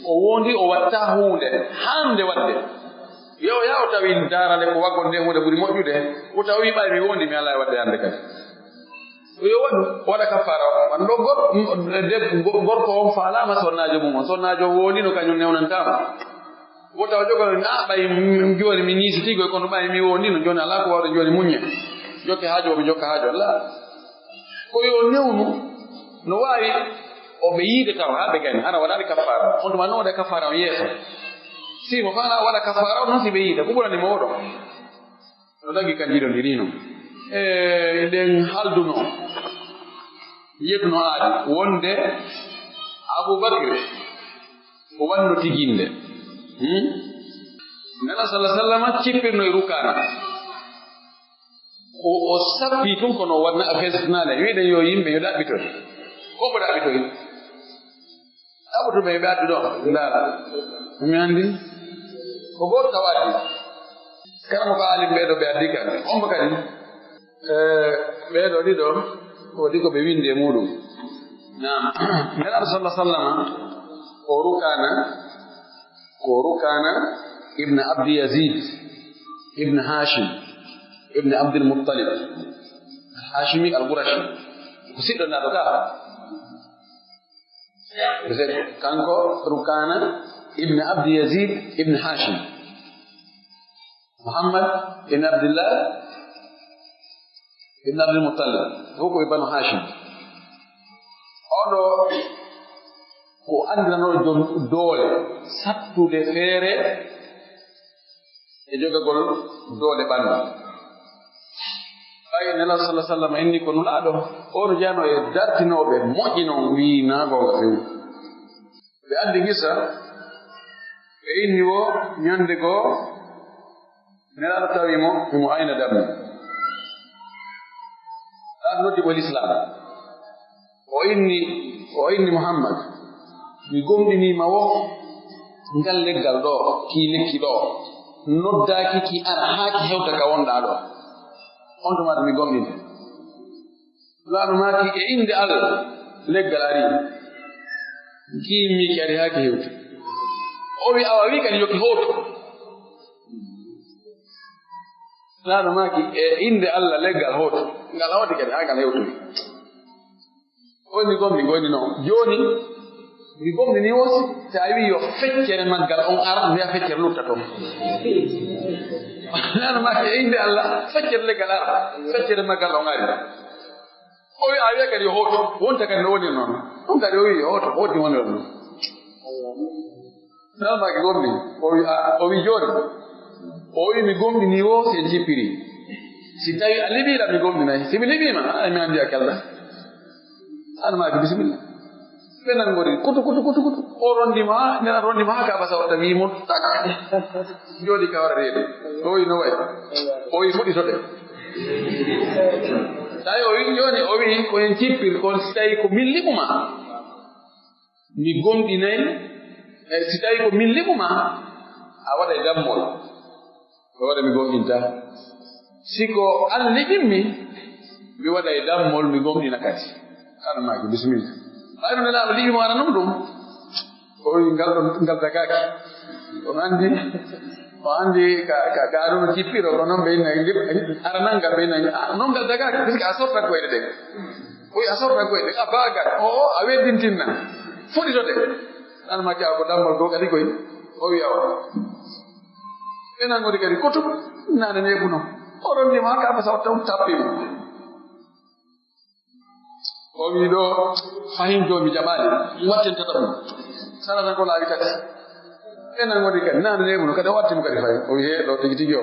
o wondi, o watta huunde, haande waɗde. Yo, yaa o tawi daarale ko waggol nde huunde ɓuri moƴƴude, o tawi ɓay mi wondi, mi alaa e waɗde hannde kadi. Yo waɗu, o waɗa kafaara o. Wano ɗo gor-, deb-, go-, gorko on faalaama sonnaajo mum on. Sonnaajo on wondi no kañum newnantaama. Wota o jogo, "Ah, ɓay m-, jooni mi niisitiigo, kono ɓay mi wondino, jooni alaa ko waawde jooni muññe. Jokke haaju o, mi jokka haaju Allah." Ko yo newnu, no waawi o ɓe yiide taw haa ɓe gani, hara waɗaani kafaara. On tuma no waɗa kafaara on yeeso. Si mo faala waɗa kafaara on, non si ɓe yiide, ko ɓurani mo oɗo. No dagi kan jiɗondiri non. E, eɗen halduno, yeɗuno aadi, wonde Abu Bakr ko wanno tiginde. Hmm? Nela sallallahu alaihi wasallam cippirno e Rukana. O, o sappi tun kono wanna a fesnaade. Wiɗen yo yimɓe yo ɗaɓɓitoy. Ko mo ɗaɓɓitoy? Ɗaɓɓutuɓe ɓe addu ɗo. Ndaara. Mi anndi. Ko gooto taw addi. Kala mo ko alim ɓeeɗo ɓe addi kan. On mo kadi. Eh, ɓeeɗo ɗiɗo, woodi ko ɓe winndi e muuɗum. Naam. Nelaaɗo sallallahu alaihi wasallam, ko Rukana, ko Rukana ibn Abdi Yazid ibn Hashim ibn Abdul Muttalib, al-Hashimi al-Qurashi. Ko siɗɗo naɗo ka. Kanko Rukana ibn Abdi Yazid ibn Hashim. Muhammad ibn Abdillah ibn Abdul Muttalib, fof ko e Banu Hashim. Oɗo ko anndirano joom doole, sattude feere e jogagol doole ɓanndu. Ɓay Nelaaɗo sallallahu alaihi wasallam inni ko Nulaaɗo, on jano e dartinooɓe moƴƴi non, wi'i naa goonga few. Ɓe anndi ngisa, ɓe inni wo ñande goo, Nelaaɗo tawi mo, imo ayna dammi. Ɗan noddi mo Lislaam. O inni, o inni Muhammad, mi gomɗinii ma wo, ngal leggal ɗo, ki lekki ɗo, noddaaki ki ara haa ki hewta ka wonɗaa ɗo. On tuma mi gomɗini. Nulaaɗo maaki, e innde Allah, leggal ari. Kiimmi ki ari haa ki hewti. O wi, awa wi kadi yo ki hootu. Nulaaɗo maaki, e innde Allah, leggal hootu. Ngal hawti kadi haa ngal hewtoyi. O wi mi gomɗi, gomɗi noon. Jooni, mi gomɗi ni wosi, si a wi yo feccere maggal on ara, mbiya feccere lutta toon. Nulaaɗo maaki, e innde Allah, feccere leggal ara, feccere maggal on ari. O wi, a wiya kadi yo hootu, wonta kadi no woni noon. Ɗum kadi o wi yo hootu, hooti woni ɗon. Nan maaki gomɗi. O wi, a, o wi jooni. O wi mi gomɗini wo si en cippiri. Si tawi a liɓiiɗa mi gomɗinay. Si mi liɓiima, a, mi anndi a kelɗa. An maaki bisimilla. Ɓe nanngori kutu, kutu, kutu, kutu. O rondi ma, nena rondi ma, ka basa wata wi mo tak. Jooɗi ka wara reedu. O wi no way. O wi fuɗi soɗe. Tawi o wi jooni, o wi ko en cippir, kon si tawi ko min liɓuma. Mi gomɗinay, e si tawi ko min liɓuma, a waɗay dammol. Ko waɗa mi gomɗinta. Si ko an liɓimmi, mi waɗay dammol, mi gomɗina kadi. An maaki, bisimilla. Ɓay no Nelaaɗo liɓimo ara non ɗum. O wi ngal ɗon, ngal dagaaki. On anndi, o anndi ka, ka, ka ɗum cippiro, ko non ɓe inna, ara nan ngal ɓe inna, a, non ngal dagaaki, puisque a softa koyɗe ɗen. O wi a softa koyɗe, a baagal, o, o, a weddintinna. Fuɗitoɗe. An maaki a ko dammol goo kadi koy, o wi awa. Ɓe nanngori kadi kotum, nane neeɓuno. O ronni ma ka basa o taw tappi mo. O wi ɗo, fahin jooni mi jaɓaali, mi watten tataɓum. Sara tan ko laawi tati. Ɓe nanngori kadi, nane neeɓuno, kadi o watti mo kadi fahin. O wi he, ɗo tigi tigi o.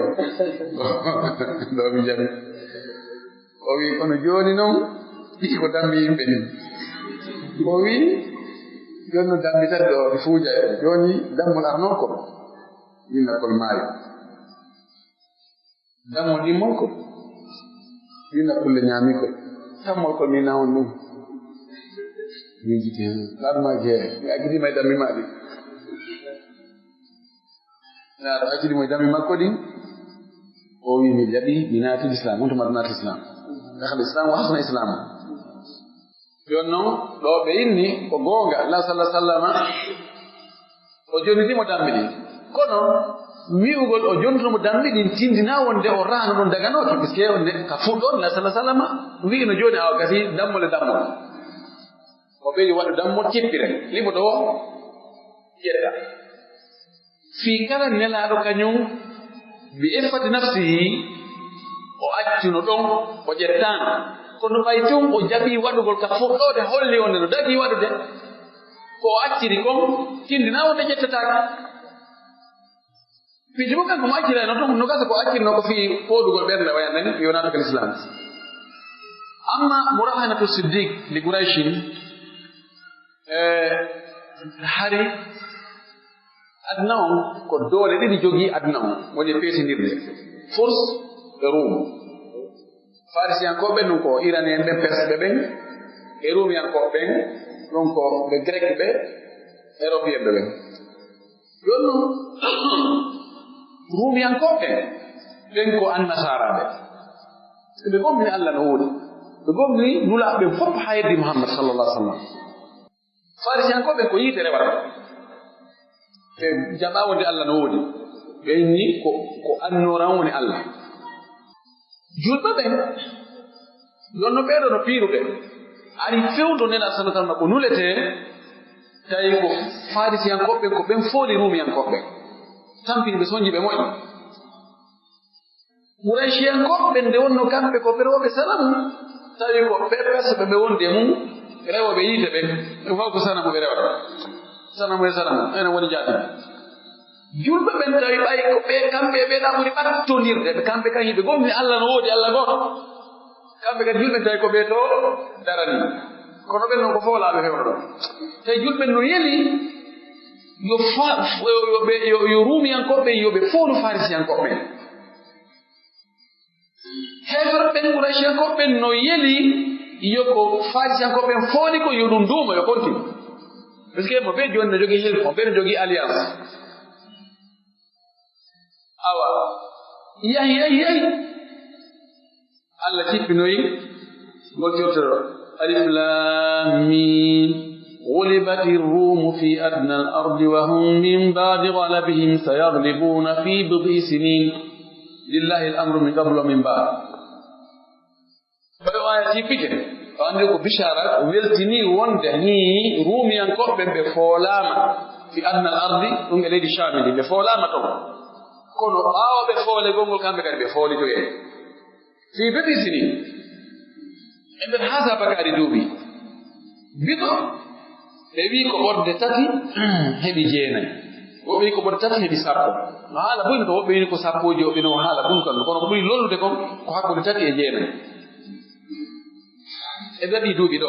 Ɗo mi jaɓi. O wi, kono jooni non, ɗi ko dammi yimɓe ni. O wi, jooni no dammi tati ɗo, ɗi fuuja. Jooni dammol arnol ko, min nakkol maayo. Dammol ɗimmol ko, min nakkulle ñaami ko. Dammol ko min nawon ɗum. Min jiti hen. Laɗuma ke, mi aggidiima e dammi ma ɗi. Naa ɗo accidi mo e dammi makko ɗin, o wi, mi jaɓi, mi naati Islam, on tuma naati Islam. Dakhala Islam, wa hasuna Islam. Jooni non, ɗo ɓe inni, ko goonga, Allah sallallahu alaihi wasallam, o jonniti mo dammi ɗin. Kono, wi'ugol o jonniti mo dammi ɗin, tindina wonde o rahano ɗon daganooki, puisque wonde ka fuɗɗoon, Allah sallallahu alaihi wasallam, wi'ino jooni awa gasi, dammol e dammol. O ɓeyi waɗu dammol cippire, liɓoto o ƴetta. Fii kala nelaaɗo kañum, bi iffati nafsihi, o accuno ɗon, o ƴettaano. Kono ɓay tun o jaɓii waɗugol ka fuɗɗoode, holli wonde no dagii waɗude. Ko o acciri kon, tindinaa wonde ƴettataake. Fii jibingal ko mo accirayno tun, no gasa ko accirno ko fii fooɗugol ɓernde, waya nden, yo naatu ka Lislaam. Amma murahanatu Siddiq li Qurayshin, e, hari aduna on ko doole ɗiɗi jogii aduna on, woni peesindirde, Furs e Rum. Farisiyankooɓe ɓen ɗum ko Iranien ɓen, Perse ɓe ɓen, e Rumiyankooɓe ɓen ɗum ko ɓe Grek ɓe, Europien ɓe ɓen. Jooni non, Rumiyankooɓe ɓen, ɓen ko Annasaaraaɓe. Ɓe gomɗini Allah no woodi. Ɓe gomɗini Nulaaɓe ɓen fof haa heddi Muhammad sallallahu alaihi wasallam. Farisiyankooɓe ɓen ko yiite rewata. Ɓe jaɓaa wonde Allah no woodi. Ɓe inni ko, ko annoran woni Allah. Julɓe ɓen, jooni non ɓee ɗoo no piiruɓe. Ari fewndo Nelaaɗo sallallahu alaihi wasallam ko nuletee, tawi ko Farisiyankooɓe ɓen, ko ɓen fooli Rumiyankooɓe ɓen. Tampini ɓe, sonji ɓe moƴƴi. Qurayshiyankooɓe ɓen nde wonno kamɓe ko ɓe rewooɓe sanamu, tawi ko ɓe Perse ɓe, ɓe wondi e mum, rewooɓe yiite ɓen, ɓe fof ko sanamu ɓe rewata. Sanamu e sanamu, ene woni jaati. Julɓe ɓen tawi ɓay ko ɓe, kamɓe e ɓee ɗaa ɓuri ɓattondirde, ɓe kamɓe kan yiɓe gomni Allah no woodi, Allah gooto. Kamɓe kadi julɓe tawi ko ɓee to darani. Kono ɓen non ko foolaaɓe fewndo ɗon. Tawi julɓe no yeli yo fa-, yo, yo ɓe, yo, yo Ruumiyankooɓe ɓen yo ɓe foolu Farisiyankooɓe ɓen. Heeferɓe ɓen, Qurayshiyankooɓe ɓen no yeli yo ko Farisiyankooɓe ɓen fooli ko yo ɗum duumo, yo continue. Parce que mo ɓe jooni no jogii help, mo ɓe no jogii alliance. Awa, yahi, yahi, yahi. Allah jippinoyi ngol jortoro. Alif Lam Mim. غلبت الروم في أدنى الأرض وهم من بعد غلبهم سيغلبون في بضع سنين. لله الأمر من قبل ومن بعد. Ɓay o aya jippike, o anndi ko bishara, o weltini wonde ni Ruumiyankooɓe ɓe foolaama fi adnal ardi, ɗum e leydi Shaami ndi, ɓe foolaama ton. Kono ɓaawo ɓe foolegol ngol, kamɓe kadi ɓe foolitoyee. Fi bid'i sinin, e nder haa saabakaari duuɓi. Bid'a, ɓe wii ko ɓorde tati, heɓi jeenayi. Woɓɓe wi ko ɓuri tati heɓi sappo. No haala buy no to woɓɓe wini ko sappooji, woɓɓe no haala buy kan. Kono ko ɓuri lollude kon ko hakkunde tati e jeenayi. E nder ɗii duuɓi ɗo,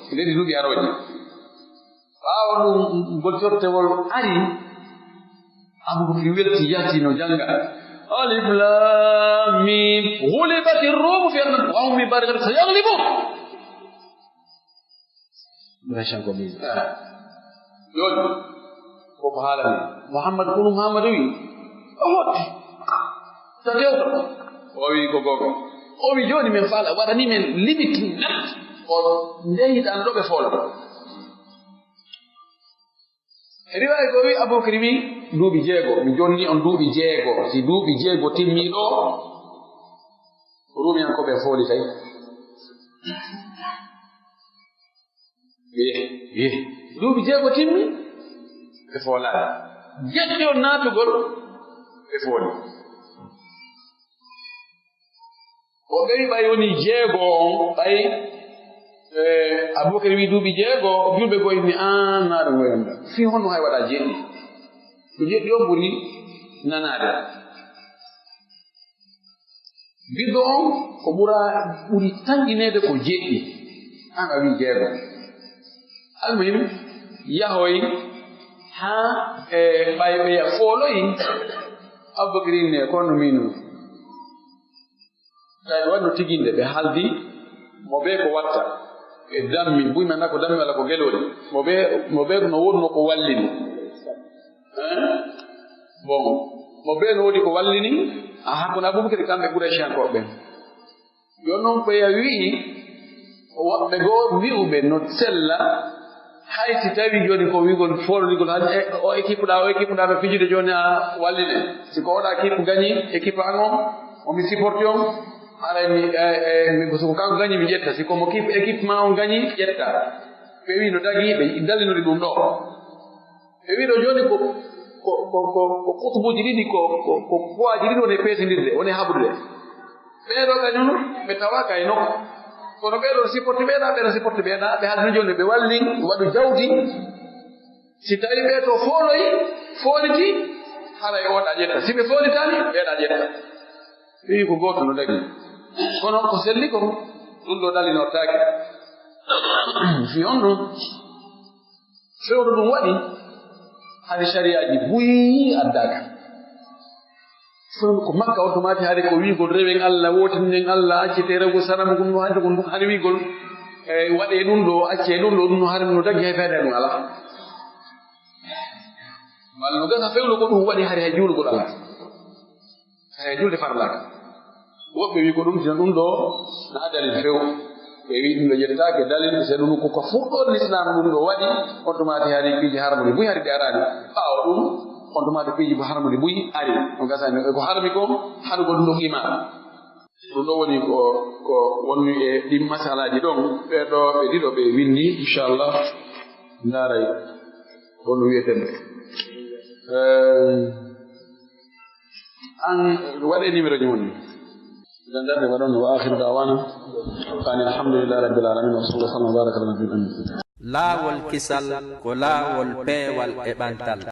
e nder ɗii duuɓi arooji. Ɓaawo ɗum ngol jottewol ari, Abubakri welti, yalti no jannga. Alif Lam Mim. Ghulibatir Rum fi adna wa hum min ba'di ghalabihim sayaghlibun. Qurayshan ko min. Ah. Jooni, koko haalani. Muhammad, ko ɗum Muhammad wi. O hotti. So jewto. O wi ko goonga. O wi jooni men faala, waɗani men limite net. O ndehiɗan ɗo ɓe foolata. E riwaaye goo wi, Abubakri wi, duuɓi jeego. Mi jonni on duuɓi jeego. Si duuɓi jeego timmi ɗo, Ruumiyankooɓe foolitay. Ye, ye. Duuɓi jeego timmi, ɓe foolaali. Jeɗɗi on naatugol, ɓe fooli. O ɓeyi ɓay woni jeego on, ɓay, eh, Abubakar wi duuɓi jeego, julɓe goo inni, "Aan, naa ɗum wayanda." Fii honno hay waɗa jeɗɗi? Ko jeɗɗi on ɓuri nanaade. Ɓiɗɗo on ko ɓura, ɓuri tanƴineede ko jeɗɗi. Aan a wi jeego. Almuhim, yahoy haa, eh, ɓay ɓe ya fooloyi, Abubakar inni, "Kono miin." Tawi ɓe waɗno tiginde, ɓe haaldi mo bee ko watta. Ɓe dammi, buy mi anndaa ko dammi walla ko gelooɗi. Mo bee, mo bee no woodno ko wallini. Hein? Bon, mo bee no woodi ko wallini, a hakkunde Abubakar kamɓe Qurayshiyankooɓe ɓen. Jooni non ko ya wi'i, woɓɓe goo wi'uɓe no sella, hay si tawi jooni ko wi'ugol foolnigol han, e, o équipe ɗaa, o équipe ɗaa no fijude jooni a walline. Si ko oɗa équipe gañi, équipe an on, o mi supporti on, haray mi, e, e, mi, so ko kanko gañi mi ƴetta, si ko mo équipe, équipe ma on gañi, ƴetta. Ɓe wi'i no dagi, ɓe dallinori ɗum ɗo. Ɓe wi'i ɗo jooni ko, ko, ko, ko, ko kutubuuji ɗiɗi, ko, ko, ko poids ji ɗiɗi woni e peesindirde, woni e haɓude. Ɓee ɗoo kañum, ɓe tawaaka e nokku. Kono ɓee ɗoo supporti ɓee ɗaa, ɓee ɗoo supporti ɓee ɗaa, ɓe haaldino jooni ɓe walli, waɗu jawdi. Si tawii ɓee ɗoo fooloyi, fooliti, haray oo ɗaa ƴetta. Si ɓe foolitaani, ɓee ɗaa ƴetta. Ɓe wi'i ko gooto no dagi. Kono ko selli kon, ɗum ɗoo dalinortaake. Fii honno? Fewndo ɗum waɗi, hari sariyaaji buy addaaka. Fewndo ko Makka on, to maati hari ko wi'ugol rewen Allah, wootinen Allah, accete rewgol sanamu, ɗum no hannde ko ɗum hari wi'ugol, e, waɗee ɗum ɗoo, accee ɗum ɗoo, ɗum no hari no dagi hay fayda e ɗum alaa. Walla no gasa fewndo ko ɗum waɗi hari hay juulugol alaa. E julde farlaaka. Woɓɓe wi ko ɗum, tino ɗum ɗoo na dalil few. Ɓe wi ɗum ɗoo yettaake dalil, se ɗum ko, ko fuɗɗoode Lislaam ɗum ɗoo waɗi, on tumaati hari piiji harmude buy hari ɗi araani. Ɓaawo ɗum, on tumaati piiji harmude buy ari. On gasa ko harmi ko, haɗugol ɗum ɗoo iman. Ɗum ɗoo woni ko, ko wonni e ɗin masalaaji ɗon. Ɓee ɗoo ɓe ɗiɗo ɓe winndi, inchallah, ndaaray on wi'eten. Eh, An waɗe numéro ji woni. Idan darde waɗon, wa akhiru da'wana an alhamdulillahi rabbil alamin, wa sallallahu wa baraka ala nabiyil amin. Laawol kisal ko laawol peewal e ɓantal.